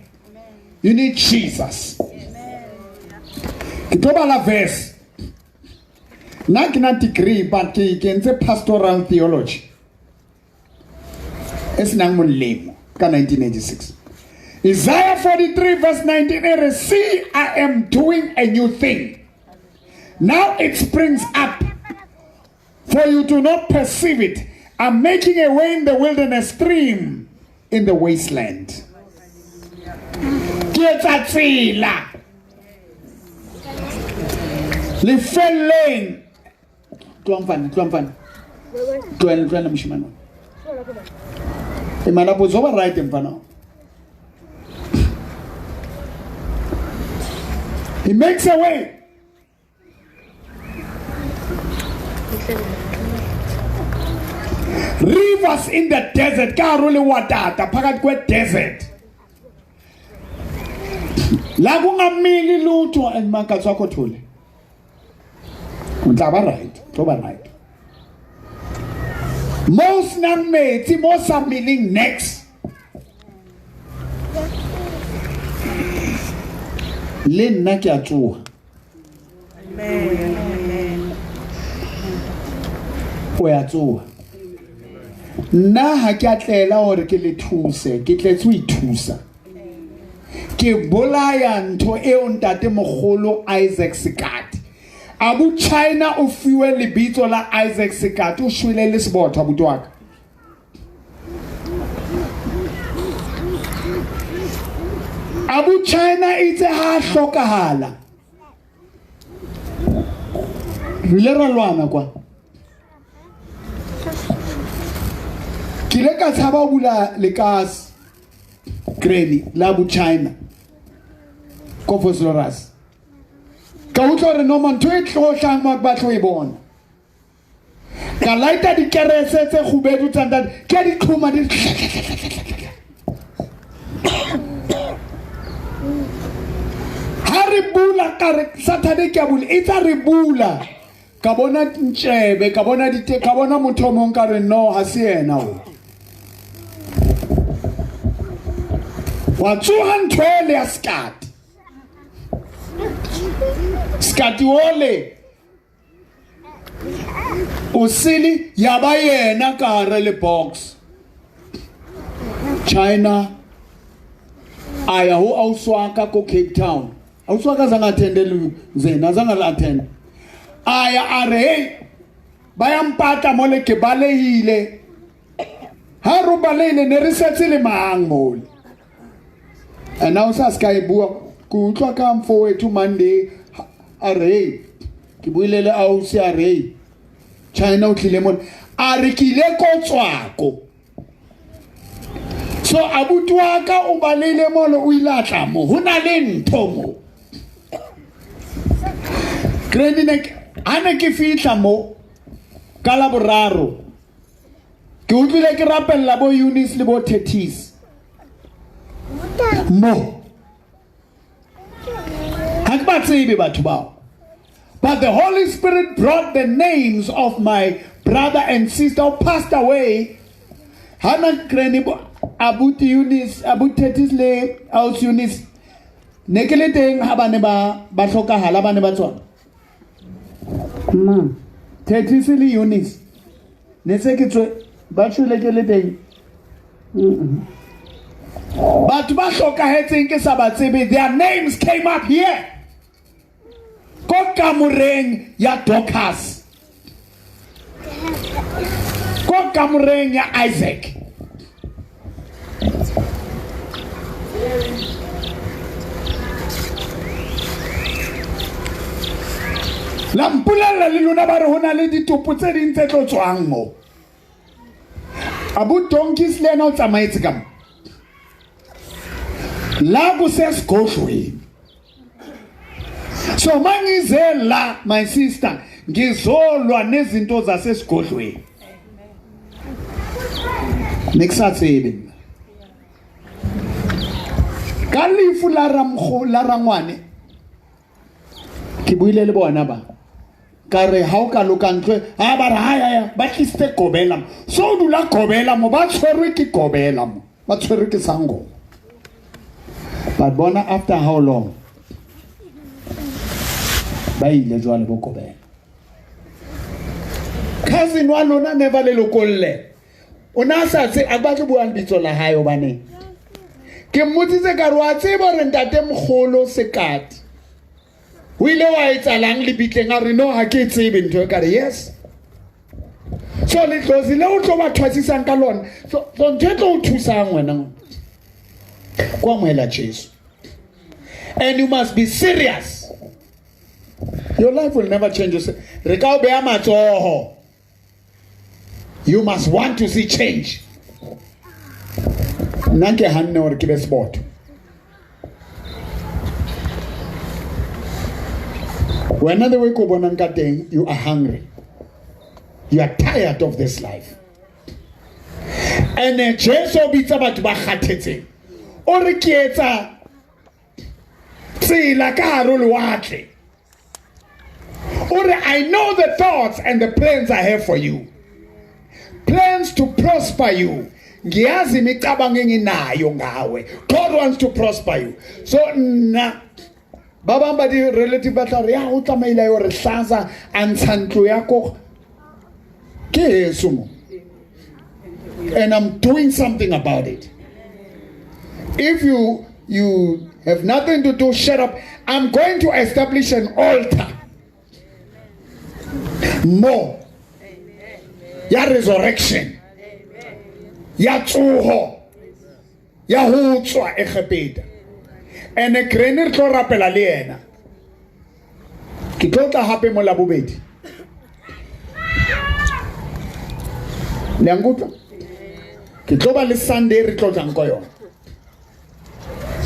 You need Jesus. Ke tlo bala verse. Nna ke na degree but ke entse pastoral theology e senang molemo ka 1986. Isaiah 43 verse 19, see, I am doing a new thing. Now it springs up, for you do not perceive it. I'm making a way in the wilderness, stream in the wasteland. Ke etsa tsela lefelleng. Tloha mfana, tloha mfana. Tlohela, tlohela moshimane. Imana uzoba right mfana. He makes a way. Rivers in the desert, ka hare ho lehwatata phakathi kwe-desert. La kungamili lutho and makatsi wakho thule. O tla ba right, tlo ba right. Mo o senang metsi, mo sa mileng next. Le nna ke a tsoha. O ya tsoha. Nna ha ke a tlela hore ke le thuse, ke tletse ho ithusa. Ke bolaya ntho eo ntate mogolo Isaac Sekati. Abu China o fiwe lebitso la Isaac Sekati, o shwele le sebotho abuti wa ka. Abu China itse ha hlokahala. Re ile ra lwana kwa. Ke ile ka tshaba ho bula lekase Granny la Abu China ko Vosloorus. Ka utlwa hore no man ntho e tlohlang mo ba tlo e bona. Ka laita dikerese tse kgubedu tsa ntate, ke a di qhoma di ha re bula ka re Saturday ke a bula, e tsa re bula. Ka bona ntjebe, ka bona dite, ka bona motho o mong ka re no ha se yena o. Wa tsoha ntho ele ya Sekati. Sekati ole o sele ya ba yena ka hare le box. China a ya ho ausi wa ka ko Cape Town. Ausi wa ka zange attende le zena, zange la attend. A ya a re hey, ba ya mpatla mole ke balehile. Ha re balehile ne re setse le mang mole. And now sa ska e bua ke utlwa ka mfowethu Monday a re hey, ke buile le ausi a re hey, China o tlile mona a re ke ile ko tswako. So abuti wa ka o balehile mole o ile a tla mo ho na le ntho mo. Granny ne ha ne ke fihla mo ka la boraro ke utlwile ke rapella bo Eunice le bo Thetis mo. Ha ke ba tsebe batho bao. But the Holy Spirit brought the names of my brother and sister who passed away. Hana Granny abuti Eunice, abuti Thetis le ausi Eunice ne ke le teng ha ba ne ba hlokahala, ba ne ba tswa. Ma. Thetis le Eunice ne se ke tswe ba shwele ke le teng. Batho ba hlokahetseng ke sa ba tsebe, their names came up here. Ko kamoreng ya Dorcas. Ko kamoreng ya Isaac. La mpolella le lona ba re ho na le ditopo tse ding tse tlo tswang mo. Abu Donkeys le yena o tsamaetse ka mo. La kusesigodlweni. So mangize la my sister ngizolwa nezinto zasesigodlweni. Nekusatsebe. Ka lefu la ramgo la rangwane ke buile le bona ba. Ka re ha o ka loka ntlo ha ba re ha ya ba tlisitse gobela mo. So o dula gobela mo ba tshwerwe ke gobela mo. Ba tshwerwe ke sangoma. But bona after how long ba ile jwale bo gobela. Cousin wa lona never le lokolle. O na sa tse a batle buang bitso la hae hobane ke mmotsitse ka re wa tseba hore ntate mogolo Sekati o ile wa etsalang lebitleng a re no ha ke tsebe ntho e ka re yes. So letlozi le o tlo ba thwasisang ka lona so ntho e tlo o thusang wena ko amohela Jesu. And you must be serious. Your life will never change. Re ka o beya matsoho. You must want to see change. Nna ke hanne hore ke be sebotho. Wena the way ko bonang ka teng, you are hungry. You are tired of this life. And Jesu o bitsa batho ba kgathetseng. O re ke etsa tsela ka hare ho lewatle. O re I know the thoughts and the plans I have for you. Plans to prosper you. Ngiyazi imicabango enginayo ngawe. God wants to prosper you. So nna ba bang ba di-relative ba tla re ya o tsamaile yo re hlaza a ntsha ntlo ya ko ke heso mo. And I'm doing something about it. If you have nothing to do, shut up. I'm going to establish an altar. More. Ya resurrection. Ya tsoho. Ya ho tswa Egepeta. And a granny tlo rapela le yena. Ke tlo tla hape mo la bobedi. Le a nkutlwa? Ke tlo ba le Sunday re tlo tlang ka yona.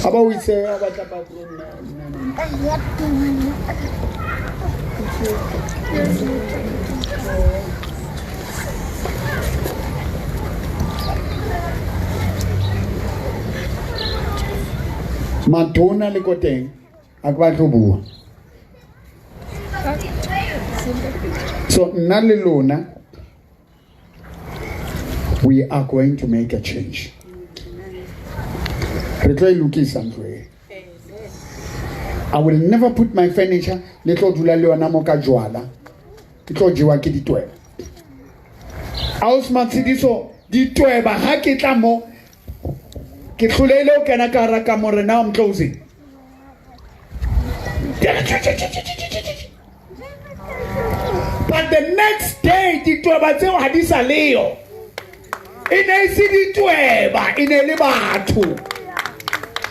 A ba o itse a batla ba Madonna le ko teng a ke batle ho bua. So nna le lona, we are going to make a change. Re tlo e lokisa ntlo e. I will never put my furniture le tlo dula le yona mo ka jwala. Ke tlo jewa ke ditweba. Aus Matshidiso ditweba ha ke tla mo ke tlholeile o kena ka hara kamore, now I'm closing. But the next day ditweba tseo ha di sa leyo. E ne e se ditweba, e ne le batho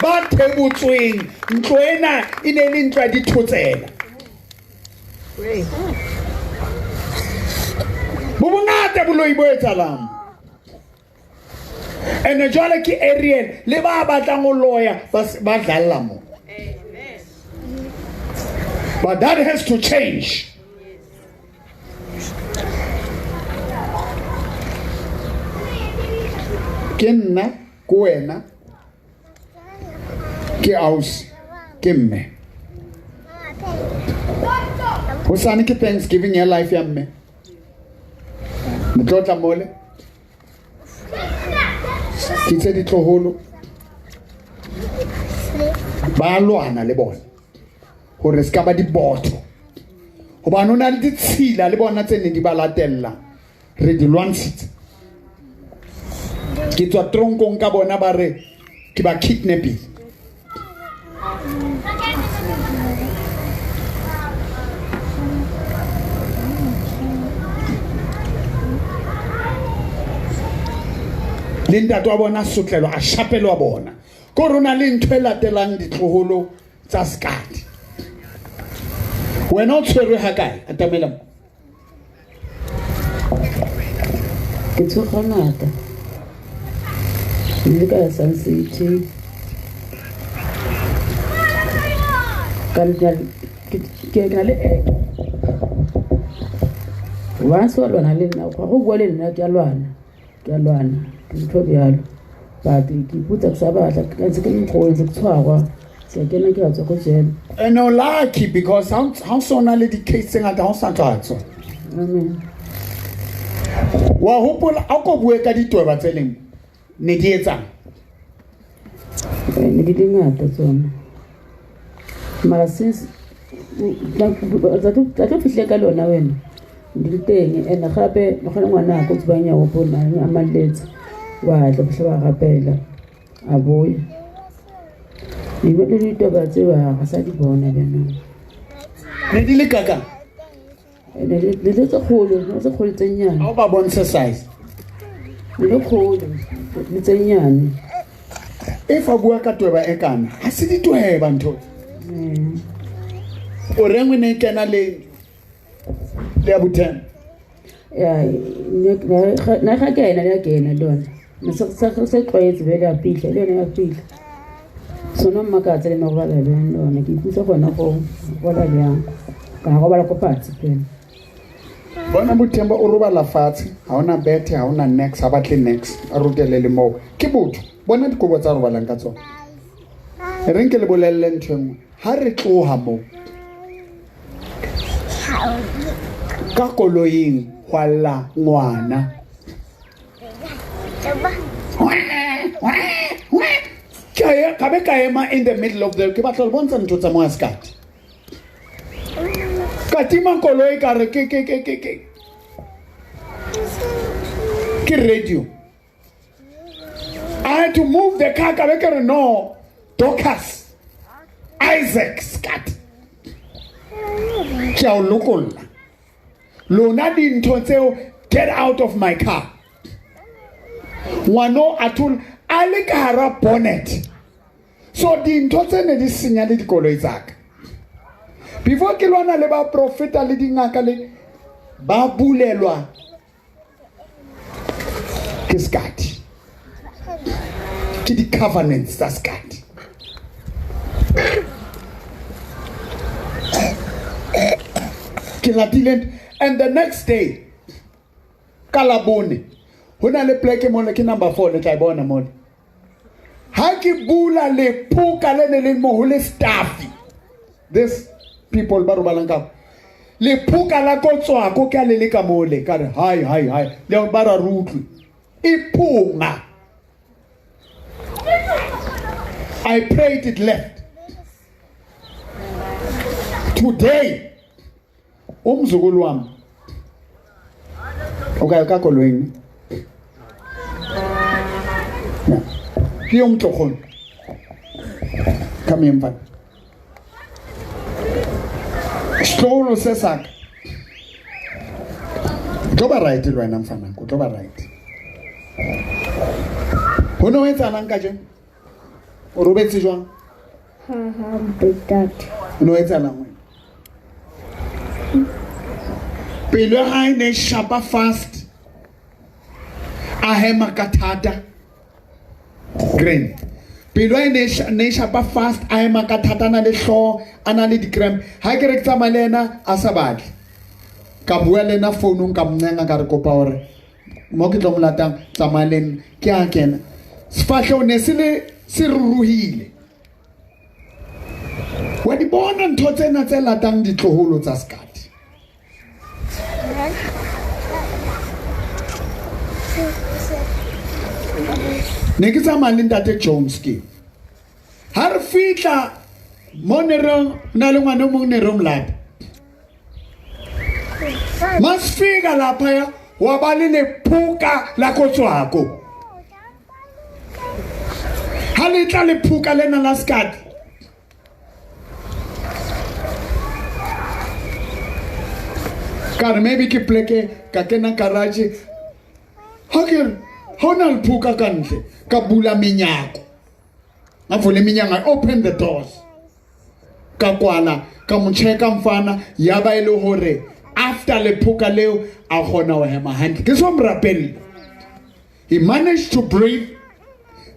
ba thebotsweng. Ntlo ena e ne le ntlo ya dithotsela. Bo bongata boloi bo etsahalang. And jwale ke Ariel le ba batlang ho loya ba dlalla mo. But that has to change. Ke nna, ke wena, ke ausi, ke mme. Hosane ke Thanksgiving ya life ya mme. Le tlo tla mole. Ke tse ditloholo. Ba lwana le bona hore se ka ba dibotho. Hobane ho na le ditshila le bona tse neng di ba latella. Re di lwantshitse. Ke tswa tronkong ka bona ba re ke ba kidnapping. Le ntate wa bona sotlelwa a shapelwa bona. Ko rona le ntho e latelang ditloholo tsa sekadi. Wena o tshwerwe ha kae? Atamela mo. Ke tshwerwe ngata. Ke ka ya Sun City. Ka ke na le eke. Once wa lwana le nna, go bua le nna ke a lwana. Ke a lwana. Ke ntho bjalo. But ke ipotsa ke sa batla, ka ntse ke le mogolo, ntse ke tshwarwa. Ke a kena ke a tswa ko jele. And o lucky because ha o so na le di-case tse ngata, ha o sa tla tswa. Amen. Wa hopola a ko bue ka ditweba tse leng ne di etsang? Ne di le ngata tsona. Mara since tla tlo fihle ka lona wena di le teng, and gape le gone ngwana ko tsebang ya gopola a maletse wa tla bohle ba rapela a boya. Le ditaba tseo ga sa di bona bjanong. Ne di le kaka? Ne le tse kgolo, tse kgolo tse nnyane. Ha o ba bontshe size. Ne le kgolo le tse nnyane. If a bua ka tweba e kana, ha se ditweba ntho. O reng o ne kena le ya botheng? Ya, nna ga ke ena le ya kena le yona. Se tlwaetse bjale a fihla le yone ya fihla. Sona mmakatsa le robala bjang le yone ke ipotsa gona go robala bjang ka robala ko fatshe fela. Bona Bothemba o robala fatshe, ha ona bethe, ha ona nex, ha batle nex, a rutele le moo. Ke botho, bona dikobo tsa robalang ka tsona. E reng ke le bolelle ntho e nngwe, ha re tloha moo ka koloing hwa lla ngwana. Ka be ka ema in the middle of the, ke batla ho le bontsha ntho tsa moya sekati. Ka tima koloi ka re ke ke ke ke ke ke radio. I had to move the car ka be ke re no, Dorcas, Isaac Scott. Ke a o lokolla. Lona dintho tseo, get out of my car. Ngwano a thola a le ka hara bonnet. So dintho tse ne di senya le dikoloi tsa ka. Before ke lwana le ba profeta le dingaka le ba bulelwa ke Skati. Ke di covenants tsa Skati. Ke latile, and the next day ka Labone ho na le pleke mole ke number 4 le tla e bona mole. Ha ke bula lephoka le ne le mo ho le staff. This people ba robalang ka lephoka la kotswako ke a le leka mole ka re hai hai hai le ba ra rutlwe iphunga. I prayed it left. Today umzukulu wami okay ka koloing ke yo motlogono. Come here mfana. Setlogolo se saka. O tlo ba right le wena mfana, o tlo ba right. Ho no etsahalang kajeno? O robetse jwang? Ha ha ntate. Ho no etsahalang wena? Pelo ya hae ne shapa fast. A hema ka thata. Green. Pelo e ne shapa fast, a ema ka thata, a na le hlooho, a na le di-cramp. Ha ke re ke tsamaya le yena, a sa batle. Ka bua le yena founung, ka mo ncenga, ka re kopa hore mo ke tlo mo latang, tsamaya le nna. Ke a kena. Sefahleho ne se le se ruruhile. Wa di bona ntho tsena tse latang ditloholo tsa Skati. Ne ke tsamaya le ntate Jones ke. Ha re fihla mo ne re na le ngwana o mong ne re mo lata. Masifika laphaya wa ba le lephoka la kotswako. Ha le tla lephoka lena la Skati. Ka re maybe ke pleke ka kena garage. Ha ke re ha ona lephoka ka ntle, ka bula menyako. Ka vula menyako, I open the doors. Ka kwala, ka mo checka mfana, ya ba e le hore after lephoka leo a kgona ho hema hantle. Ke so morapelli. He managed to breathe.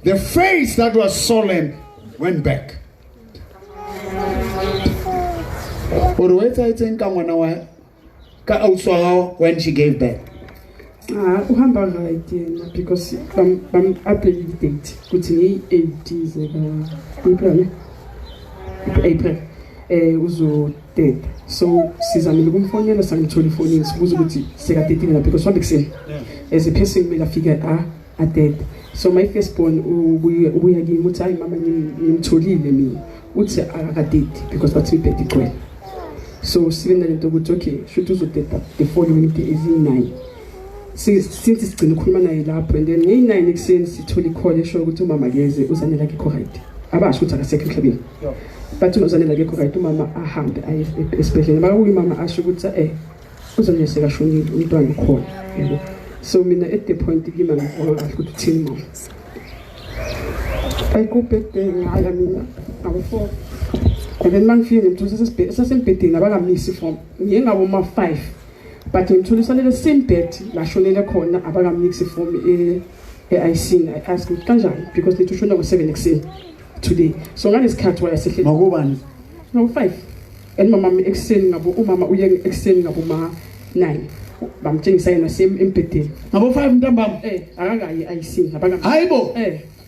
The face that was swollen went back. O re o etsahetseng ka ngwana wa ka ausi wa hao when she gave birth? Ah, uhamba right yena because bam apply date kuthi ngeyi-8 zeka April April uzoteta. So sizamile ukumfonela, sangithola ifonini sibuza ukuthi sekatetile na because wambe kuseni as a person kumele afike atete. So my first born ubuya kimi uthi hayi mama ngimtholile mina, uthi akakateti because bathi ibhedi igcwele. So sibe nalento ukuthi okay shuthi uzoteta the following day is 9. Since sigcina ukukhuluma naye lapho and then ngeyi-9 ekuseni sithola i-call eshoyo ukuthi umama keze uzanele akekho right. Abasho ukuthi akasekho emhlabeni. But uzanele akekho right, umama ahambe aye esibhedlela. Makabuye umama asho ukuthi uzanele sekashonile umntwana ukhona. Yebo. So mina at the point kimi angibona kahle ukuthi uthini mama. Ayikubhede ngaya mina ngabo-4. And then mangifike ngimthola sasembhedeni abakamisi from ngiye ngabo ma-5. But ngimthola usalele same bed la shonele khona abakamniki form e-ICU. I asked ukuthi kanjani, because nithi ushona ngo-7 ekuseni today, so ngalesikhathi wayesehleli Ngokubani? Ngo-5, and mama ekuseni ngabo, umama uye ekuseni ngabo ma-9, bamtshengisa yena same embhedeni. Ngabo 5 ntambama? Akakayi e-ICU, abaka. Hayibo.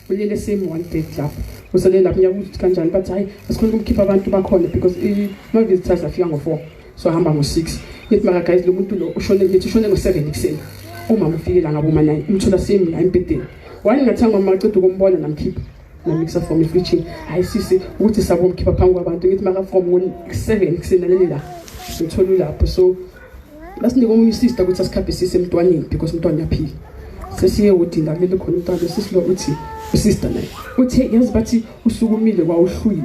Ulele same one bed lapho, usele lapho. Ngiyabuza ukuthi kanjani, bathi hayi, asikhona ukumkhipha, abantu bakhona, because ama-visitors afika ngo-4, so ahamba ngo-6. Ngithi mara guys, lo muntu lo ushone, ngithi ushone ngo-7 ekuseni, umama ufike la ngaboma-9, umthola same la embhedeni. Why ngingathanga mama aceda ukumbona namkhipha, namikisa from efrijini? Hayi sisi, ukuthi sabomkhipha phambi kwabantu. Ngithi mara from ngo-7 ekuseni alele la, ngithola ulapho. So basinika omunye usister ukuthi asikhaphe sise emntwaneni, because umntwana uyaphila. Sesiye wodini kulele khona umntwana. Sisi lo uthi, usister naye uthe, yazi, bathi usukumile kwawuhlwile,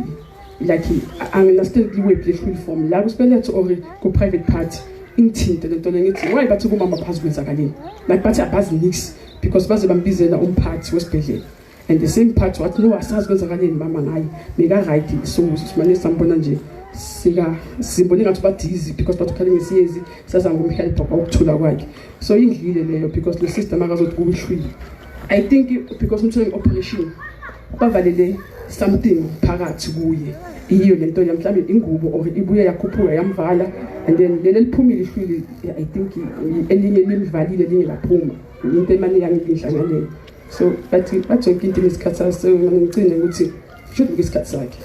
like angi-understand liwephi lehlwile, from la kusibeletho or ku-private part. Ingithinte lento le. Ngithi why bathi kumama phazi kwenzakaleni? Like bathi abazi nix, because baze bambizela umphathi wesibhedlela, and the same part wathi no, asazi kwenzakaleni mama ngaye, meka-right. So simane sambona nje, sika simbone ngathi ba-dizzy, because bathi ukhale ngesiyezi, sazama ukumhelpa kwakuthula kwakhe. So indlile leyo, because le sister makazothi kubuhlwile, I think because umthole nge-operation, bavalele something phakathi kuye, iyo lento le, mhlawumbe ingubo or ibuye yakhuphuka yamvala, and then leli liphumile ihlwili, I think elinye limvalile, elinye laphuma. Into emane yangidla ngaleyo. So bathi yonke into inesikhathi sayo, so mina ngigcine ukuthi should ngesikhathi sakhe.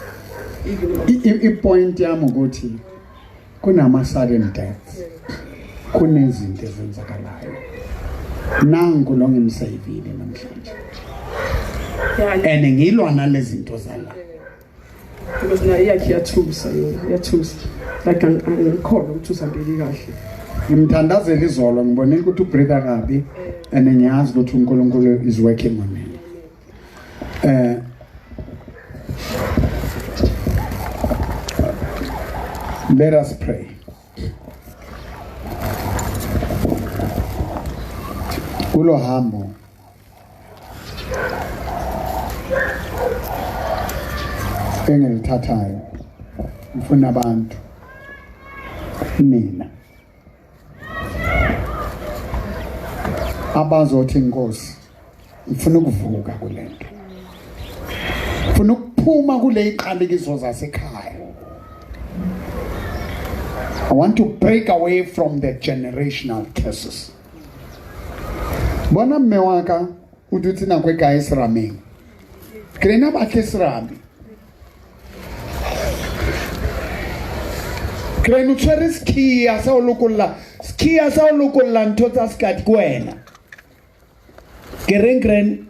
I-point yami ukuthi kunama sudden deaths, kunezinto ezenzakalayo. Nangu lo ngimsavile namhlanje and ngilwa nalezi zinto zala. Because nayo iyakhe iyathusa, yona iyathusa, like angikholwa ukuthi uzambili kahle. Ngimthandazela izolo, ngibonile ukuthi ubreathe kabi, and ngiyazi ukuthi uNkulunkulu is working on him. Let us pray. Kulo hambo engilithathayo, ngifuna abantu, nina abazothi, "Inkosi, ngifuna ukuvuka kulento, ngifuna ukuphuma kule iqalekiso zasekhaya. I want to break away from the generational curses." Bona mme wa ka o dutse nako e kae serameng? Ke lena batle serame. Krene o tshwere sekhiya sa ho lokolla, sekhiya sa ho lokolla ntho tsa sekati ke wena. Ke reng, Krene?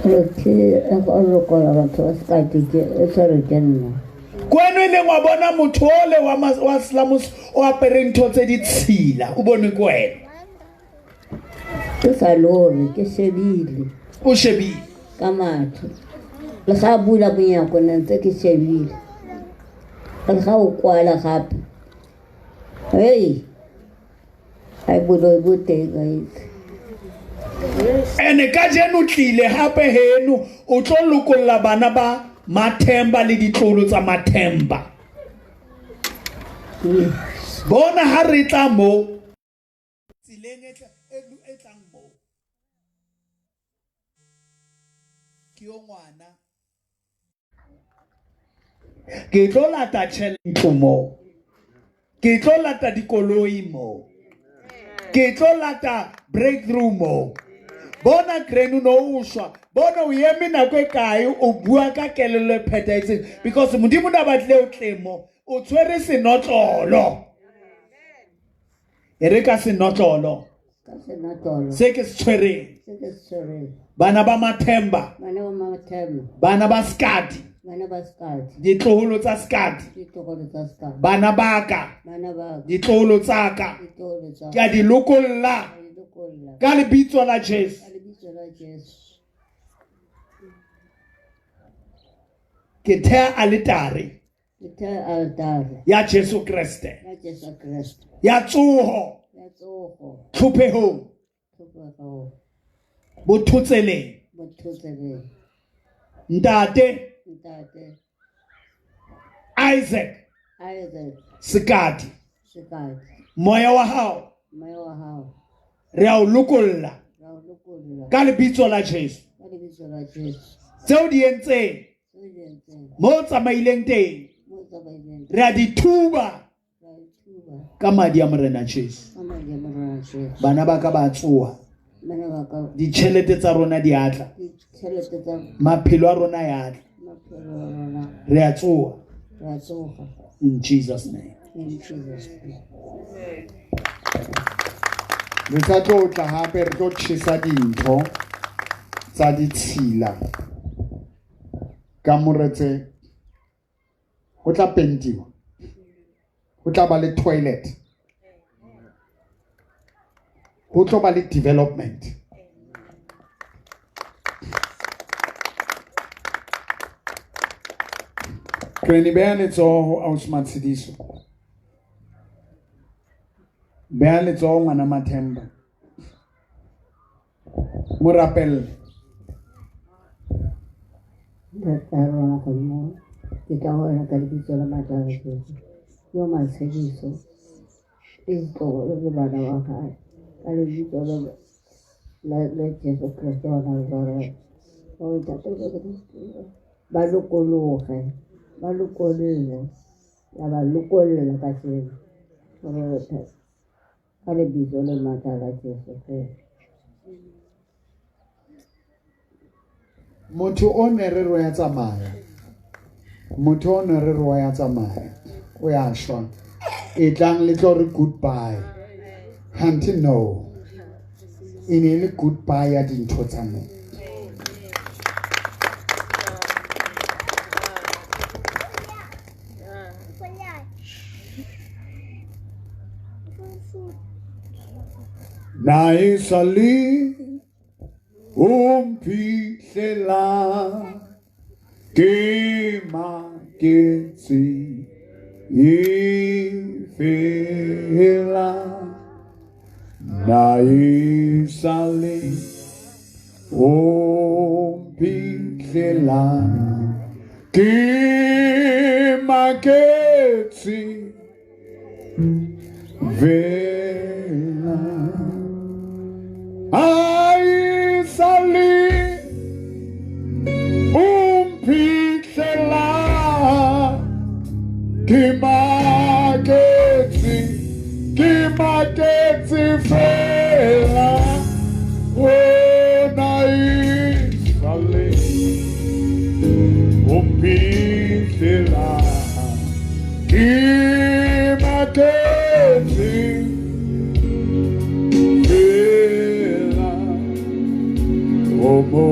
Ke go lokola batho ba sekati, ke e tshwere ke nna. Ke wena e leng wa bona motho ole wa slamos o apere ntho tse ditshila, o bonwe ke wena. Ke sa lore, ke shebile. O shebile. Ka matlho. Le ga a bula monyako ne ntse ke shebile. Le ga o kwala gape. Hey. Ai, boloi bo teng a itse. Ene kajeno tlile hape heno, o tlo lokolla bana ba Mathemba le ditlolo tsa Mathemba. Bona ha re tla mo tseleng e tlang mo, ke yo ngwana, ke tlo lata tjhelete mo, ke tlo lata dikoloi mo, ke tlo lata breakthrough mo. Bona Krenu no o shwa, bona o eme nako e kae o bua ka kelello e phethahetseng, because Modimo na batle o tle mo, o tshwere senotlolo. E re ka senotlolo. Ka senotlolo. Se ke se tshwereng. Se ke se tshwereng. Bana ba Mathemba. Bana ba Mathemba. Bana ba Skadi. Bana ba Skadi. Ditloholo tsa Skadi. Ditloholo tsa Skadi. Bana ba ka. Bana ba ka. Ditloholo tsa ka. Ditloholo tsa Ke a di lokolla. Ke a di lokolla. Ka lebitso la Jesu. Ka lebitso la Jesu. Ke thea aletare. Ke thea aletare. Ya Jesu Kreste. Ya Jesu Kreste. Ya tsoho. Ya tsoho. Tlhophehong. Tlhophehong. Bothotseleng. Bothotseleng. Ntate. Ntate. Isaac. Isaac. Sekati. Sekati. Moya wa hao. Moya wa hao. Re a o lokolla. Re a o lokolla. Ka lebitso la Jesu. Tseo di entseng mo tsamaileng teng re a di thuba ka madi a Morena Jesu. Bana ba ka ba tsoha, ditjhelete tsa rona di atla, maphelo a rona ya atla, re a tsoha in Jesus name. Re sa tlo tla hape re tlo tjhesa dintho tsa ditshila ka moretse ho tla pentiwa, ho tla ba le toilet, ho tlo ba le development. Re beha letsoho ausi Matshidiso, beha letsoho ngwana Mathemba, mo rapelle. Ntate rona godimo, ke tla go wena ka lebitso la matla a Jesu. Yo Matshediso le ditlogolo le bana ba gae ka lebitso la Jesu Kriste wa Nazareth. O ntate ba lokologe, ba lokolle, ya ba lokolla kajeno gore ka lebitso le matla la Jesu Kriste. Motho o ne re ro ya tsamaya, motho o ne re ro ya tsamaya, o ya shwa, e tlang le tlo re goodbye. Hanti no, e ne le goodbye ya dintho tsa mo. Na e sa le o mphihlela ke maketse e fela, na e sa le o mphihlela ke maketse fela. Ai sali umphihlela ke maketse fela, o na e sale umphihlela ke maketse fela. Omo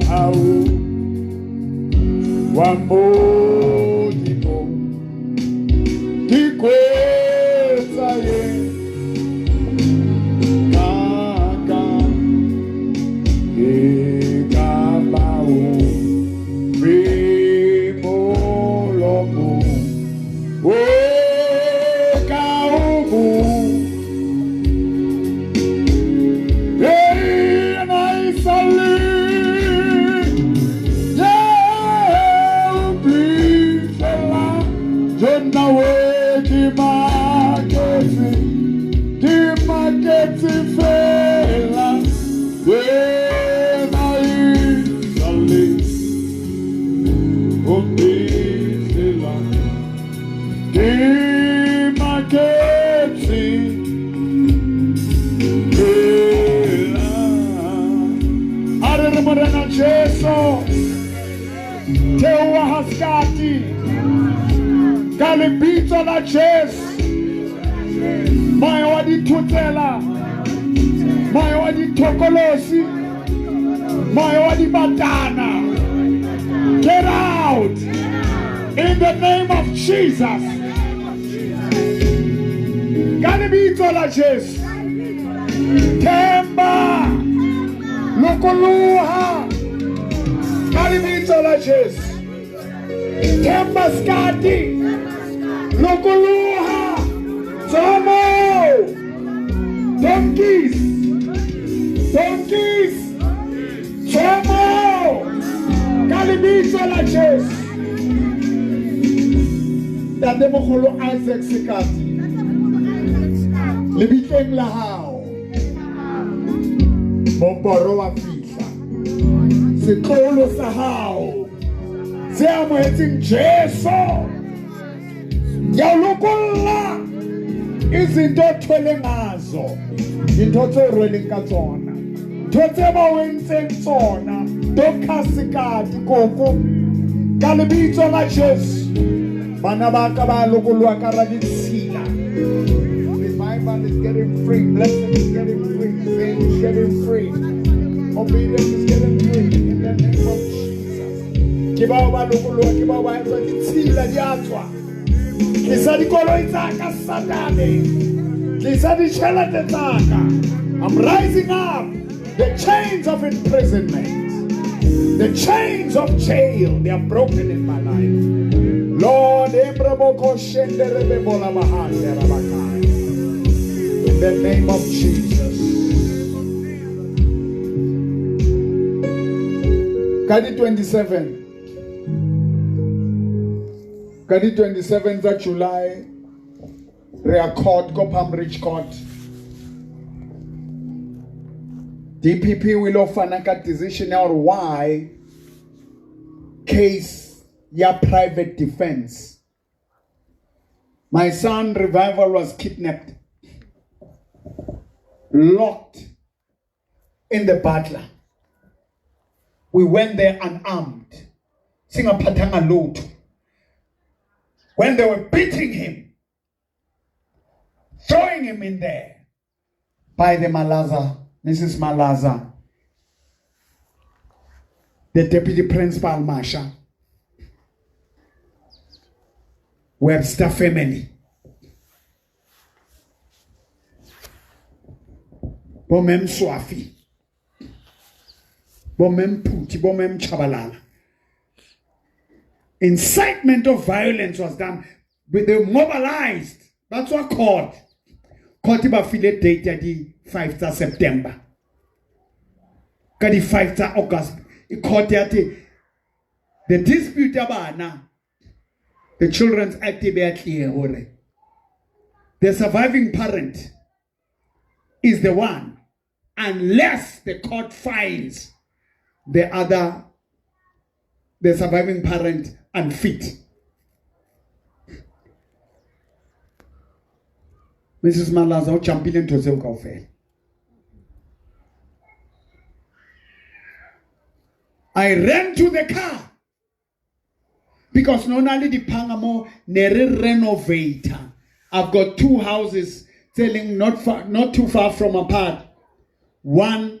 au wa modimo ke kwetsa ye kaka e ka bao re molomo o ka o. Theoa haskati ka lebitso la Jesu, moya wa dithotsela, moya wa dithokolosi, moya wa dibatana, get out in the name of Jesus. Ka lebitso la Jesu, Themba lokoloha ka lebitso la Jesu. Themba skati lokoloha tsomo, donkeys, donkeys tsomo ka lebitso la Jesu. Ntatemoholo Isaac Sekati, lebitleng la hao Moporo wa fihla. Setloholo sa hao se amohetseng Jesu. Ke a o lokolla izinto othwele ngazo, dintho tse o rweleng ka tsona, ntho tse ba o entseng tsona, dokhasikati koko ka lebitso la Jesu. Bana ba ka ba lokolwa ka ra ditshila. Revival is getting free, blessing is getting free, faith is getting free, obedience is getting free in the name of Jesus. Ke bao ba lokolwa, ke bao ba etsa ditshila di a tswa. Tlisa dikoloi tsa ka Satane, tlisa ditjhelete tsa ka. I'm rising up the chains of imprisonment, the chains of jail, they are broken in my life. Lord, in the name of Jesus. Ka di 27, ka di 27 tsa July, re ya court ko Palm Ridge Court. DPP o ile fana ka decision ya hore why case ya private defense. My son Revival was kidnapped, locked in the butler. We went there unarmed. Singaphathanga lutho. When they were beating him, throwing him in there by the Malaza, Mrs. Malaza, the deputy principal Masha, Webster family. Bomem Swafi, Bomem Puti, Bomem Chabalala. Incitement of violence was done. But they mobilized. That's what court. Court ba file date ya di 5 tsa September. Ka di 5 tsa August. Court ya te the dispute ya bana, the Children's Act e be clear hore the surviving parent is the one, unless the court finds the other, the surviving parent unfit. Mrs. Malaza o jumpile ntho tseo kaofela. I ran to the car because no na le diphanga mo ne re renovator. I've got two houses selling not far, not too far from apart, 1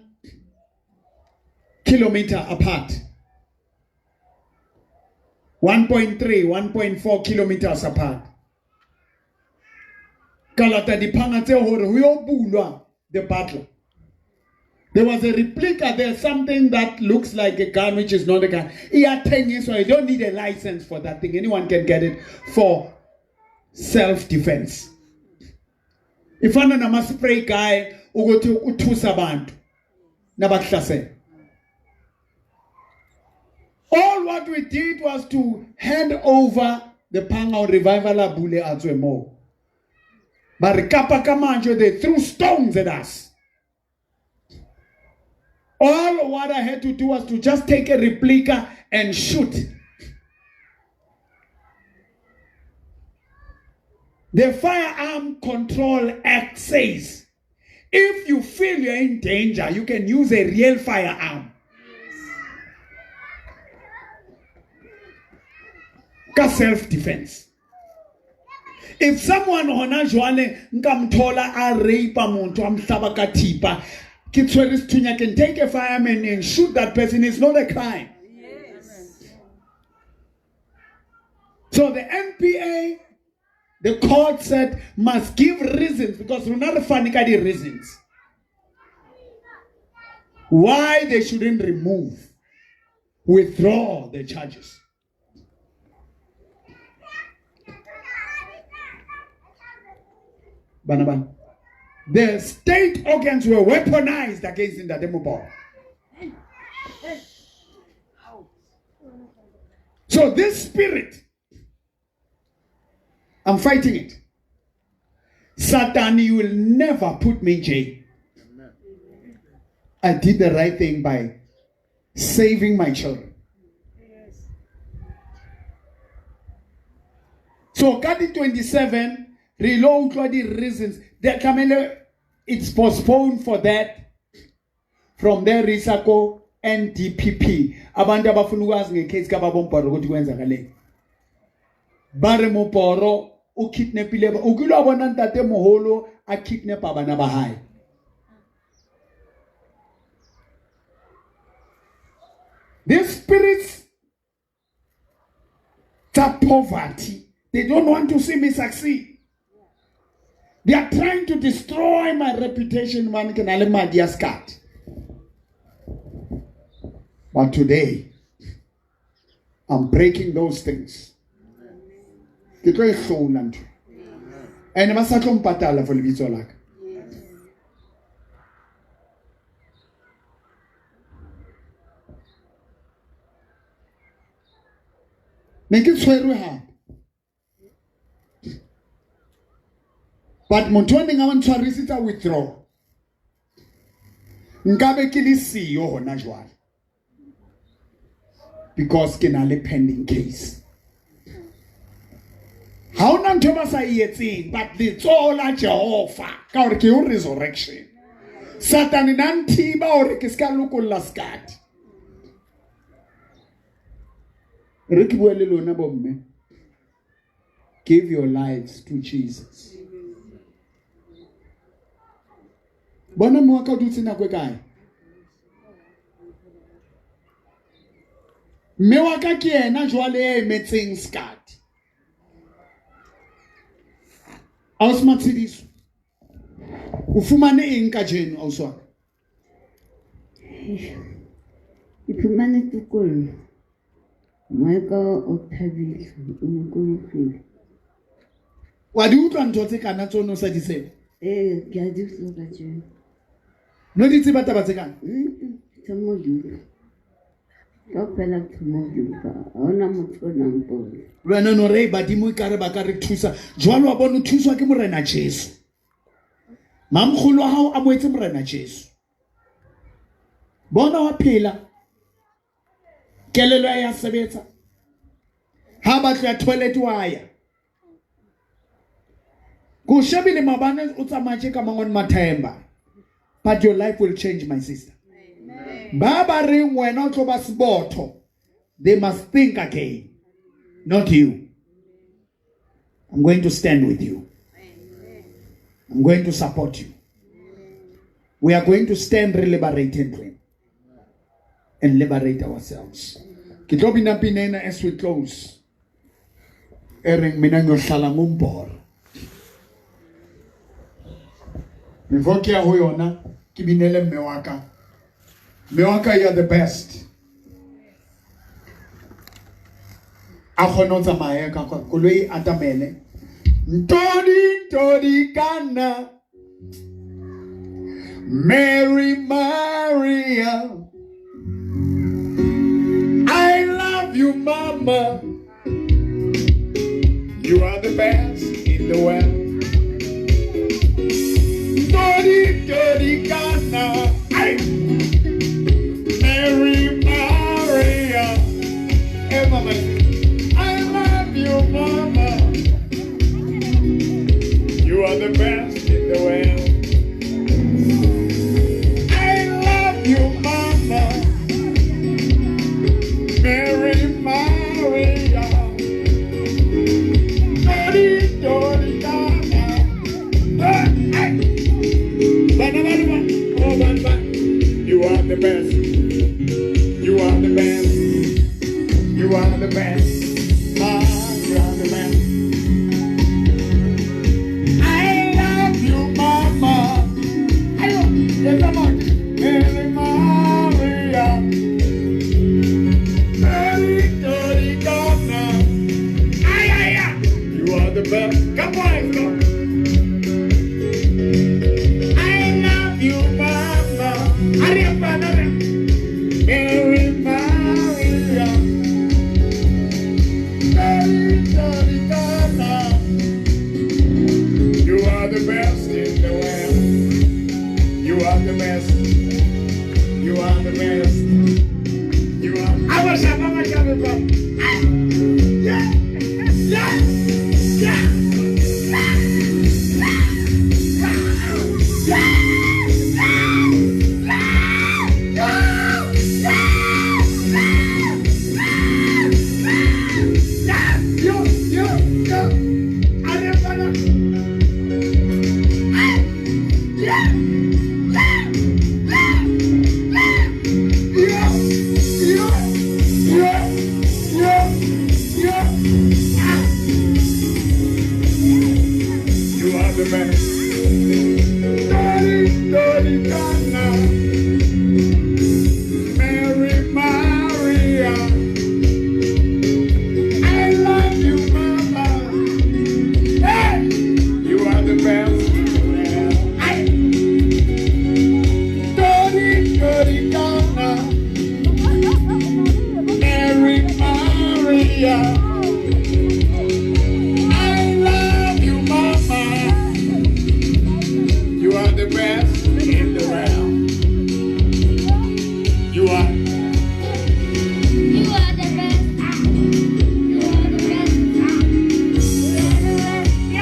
kilometer apart, 1.3, 1.4 kilometers apart. Ka lata diphanga tse hore ho yo bulwa the battle. There was a replica. There's something that looks like a gun, which is not a gun. So you don't need a license for that thing. Anyone can get it for self-defense. Ifana nama spray guy ukuthi uthusa abantu nabakuhlasela. All what we did was to hand over the Pangao Revival abule atswe mo. Ba re kapa ka manje, they threw stones at us. All what I had to do was to just take a replica and shoot. The Firearm Control Act says, if you feel you're in danger, you can use a real firearm. Ka self-defense. If someone hona jwale nka mthola a rape motho a mhlaba ka thipa, ke tshwere sethunya, can take a fireman and shoot that person. It's not a crime. Yes. So the NPA, the court said, must give reasons, because we're not funny the reasons why they shouldn't remove, withdraw the charges. Bana. The state organs were weaponized against Ntate Moporo. So this spirit, I'm fighting it. Satan, you will never put me in jail. I did the right thing by saving my children. So ka di 27 re lo utlwa di reasons that tlamehile it's postponed for that. From there re isa ko NDPP, abantu abafuna ukwazi ngecase kababa Mboro ukuthi kwenzakaleni. Ba re Moporo o kidnapile, o kile wa bona ntate moholo a kidnapa bana ba hae. These spirits tsa poverty, they don't want to see me succeed. They are trying to destroy my reputation man ke na le madi a skat. But today, I'm breaking those things. Ke tlo e hlola ntho. And ba sa tlo mpatala for lebitso la ka. Ne ke tshwerwe hape. But motho a neng a ntshwarisitse a withdraw. Nkabe ke le siyo hona jwale. Because ke na le pending case. Ha hona ntho ba sa e etseng, but letsoho la Jehova ka hore ke yo resurrection. Satane na nthiba hore ke ska lokolla skati. Re ke bua le lona bomme. Give your lives to Jesus. Bona mo ka dutse nako e kae? Mme wa ka ke yena jwale ya emetseng skati. Ausi Matshidiso, o fumane eng kajeno ausi wa ka? Ke fumane tokollo. Moya ka o thabile, o lokolohile. Wa di utlwa ntho tse kana tse o ne o sa di tsebe? Ee, ke a di utlwa kajeno. No di tseba taba tse kana? Thomo di utlwa. Kaofela thomo di utlwa. Ha hona motho o nang pone. Le wena no re badimo ekare ba ka re thusa. Jwale wa bona o thuswa ke Morena Jesu. Mamkgolo wa hao a boetse Morena Jesu. Bona wa phela. Kelello ya sebetsa. Ha batlo ya toilet wa ya. Ko shebile mabane o tsamaye ka mangwane Mathemba. But your life will change, my sister. Ba ba reng wena o tlo ba sebotho, they must think again. Not you. I'm going to stand with you. I'm going to support you. We are going to stand re liberate and liberate ourselves. Ke tlo bina pina ena as we close. E reng mina ngiyohlala ngumbhoro. Before ke ya ho yona, ke binele mme wa ka. Mme wa ka, you are the best. A kgone ho tsamaya ka koloi atamele. Ntodi, ntodi kana. Mary, Maria. I love you, mama. You are the best in the world. Ntodi, ntodi kana. Ay. Mary, Maria. Hey, mama. I love you, mama. You are the best in the world. I love you, mama. Mary, Maria. Ntodi, ntodi kana. Ay. Bana, bana, bana. Oh, bana, bana. You are the best. You are the best. You are the best. Ah, you are the best. I love you, mama. I love you, Mary, Maria. Mary, Tori, Donna. Ay, ay, ay. You are the best. Come on, come. I love you, mama. Mary, Maria. the best in the world. You are. You are the best. You are the best. You are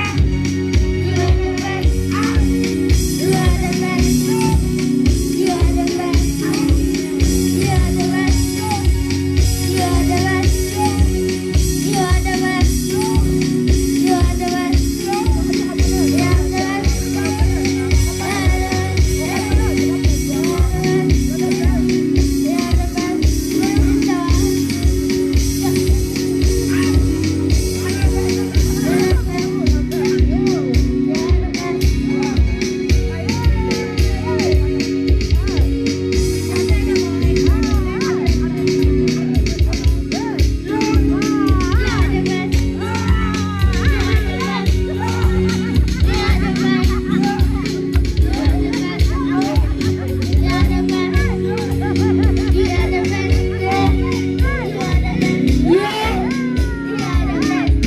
the best. You are the best. You are the best. You are the best. You are the best. You are the best. You are the best. You are the best. You are the best.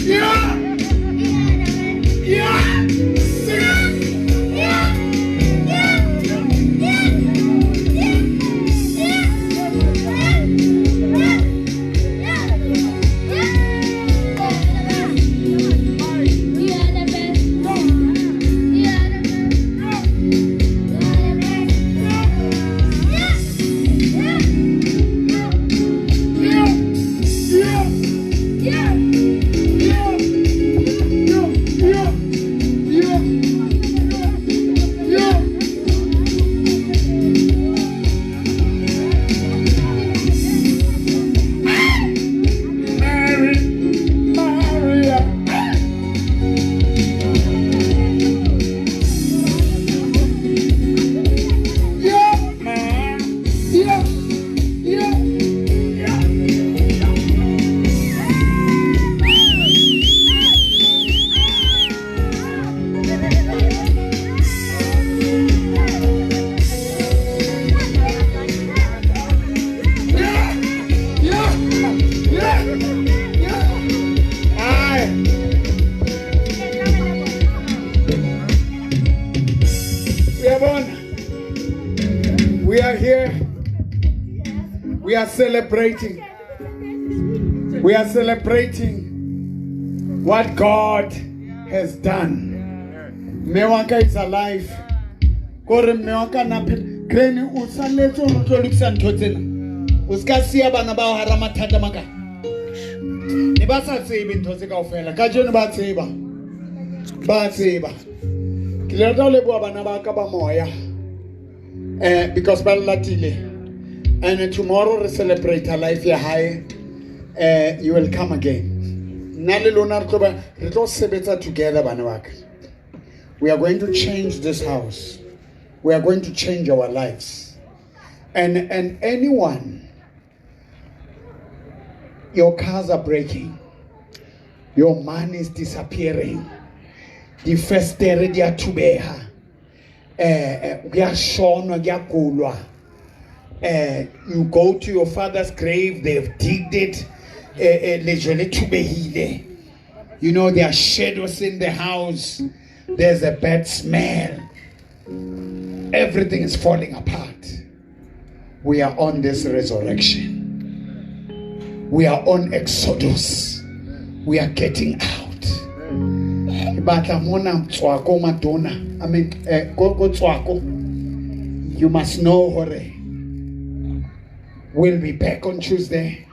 Yeah! Yeah! Yeah! Sing it! Yeah! Yeah! Yeah! Yeah! Yeah! Yeah! Mary, Maria. Yeah, man. Yeah, yeah, yeah. Yeah, yeah, yeah, yeah. Aye. Uyabona? We are here. We are celebrating. We are celebrating what God has done. Mme wa ka is alive. Kore mme wa ka na phela. Granny o salletse hore o tlo lokisa ntho tsena. O ska siya bana bao hara mathata maka. Ne ba sa tsebe ntho tse kaofela. Kajeno ba tseba. Ba tseba. Ke le rata ho leboha bana ba ka ba moya. Because ba latile. And tomorrow we celebrate her life ya hae. You will come again. Nna le lona re tlo re tlo sebetsa together bana ba ka. We are going to change this house. We are going to change our lives. And anyone, your cars are breaking. Your money is disappearing. Difestere di a thubeha. Kuyashonwa, kuyagulwa. You go to your father's grave, they've digged it. Lejwe le thubehile. You know, there are shadows in the house. There's a bad smell. Everything is falling apart. We are on this resurrection. We are on exodus. We are getting out. Ke batla mona tswako matona. I mean, ko tswako. You must know hore we'll be back on Tuesday.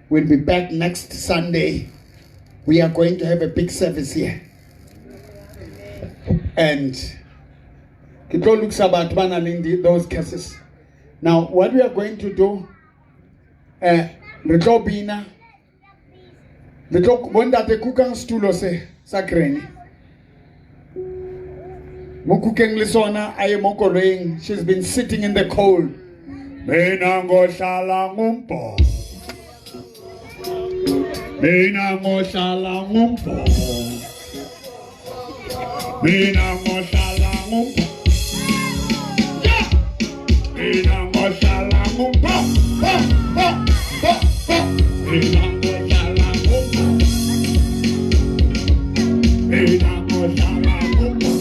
We'll be back next Sunday. We are going to have a big service here. And ke tlo lokisa batho ba nang le those cases. Now, what we are going to do, re tlo bina, re tlo bontate kukang setulo se sa granny. Mo kukeng le sona a ye mo koloing. She's been sitting in the cold. Mina ngohlala ngumbhobo. Mina ngohlala ngumbhobo. Mina ngohlala ngumbhobo. Yeah! Mina ngohlala ngumbhobo. Bo, bo, bo, bo. Mina ngohlala ngumbhobo. Mina ngohlala ngumbhobo.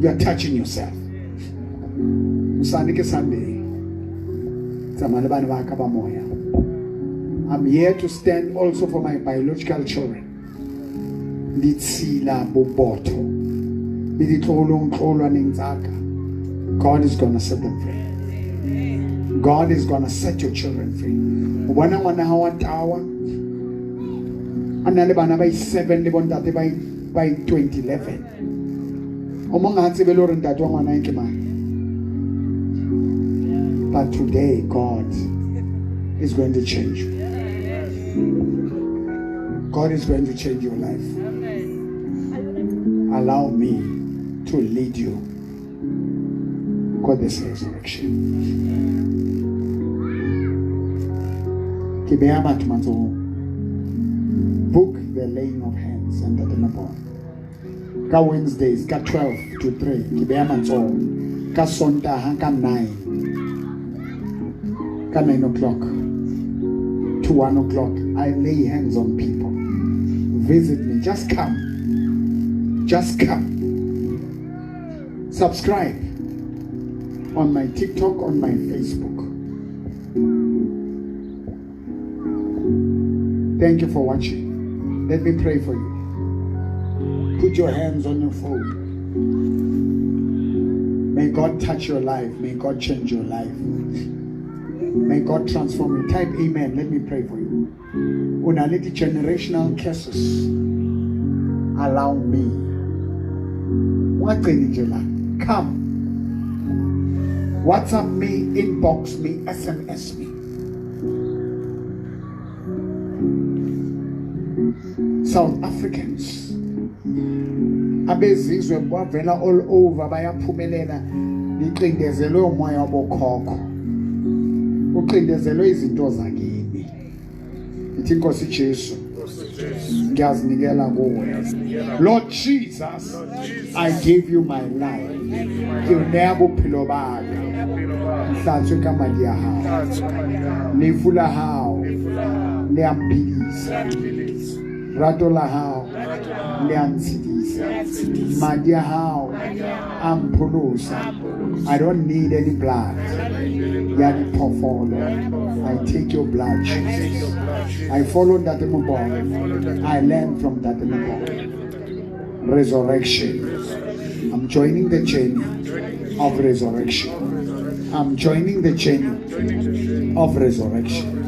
You're touching yourself. Hosane ke Sunday. Tsamaya le bana ba ka ba moya. I'm here to stand also for my biological children. Ditshila bobotho le ditloholong tloholwaneng tsa ka. God is gonna set them free. God is gonna set your children free. O bona ngwana hao wa tawa a na le bana ba i7 le bontate ba 2011. O mong ha tsebe le hore ntate wa ngwana ke mang. But today God is going to change you. God is going to change your life. Allow me to lead you God this resurrection. Ke beha batho matsohong. Book the laying of hands and the Ka Wednesdays ka 12 to 3 ke beha matsoho. Ka Sontaha ka 9. Ka 9 o'clock to 1 o'clock I lay hands on people. Visit me. Just come. Just come. Subscribe on my TikTok, on my Facebook. Thank you for watching. Let me pray for you. Put your hands on your phone. May God touch your life. May God change your life. May God transform you. Type amen. Let me pray for you. Una le generational curses. Allow me. Come. WhatsApp me, inbox me, SMS me. South Africans abezizwe bavela all over bayaphumelela nicindezelwe umoya wabokhokho ucindezelwe izinto zakini. Ithi Nkosi Jesu, ngiyazinikela kuwe. Lord Jesus, I give you my life. Ke o neya bophelo ba ka. Nhlatswe ka madi a hao. Lefu la hao le a mphedisa. Rato la hao le a ntshedisa. Madi a hao a mpholosa. I don't need any blood. Ya diphoofolo. I take your blood, Jesus. I follow Ntate Mobolo. I learn from Ntate Mobolo. Resurrection. I'm joining the journey of resurrection. I'm joining the journey of resurrection.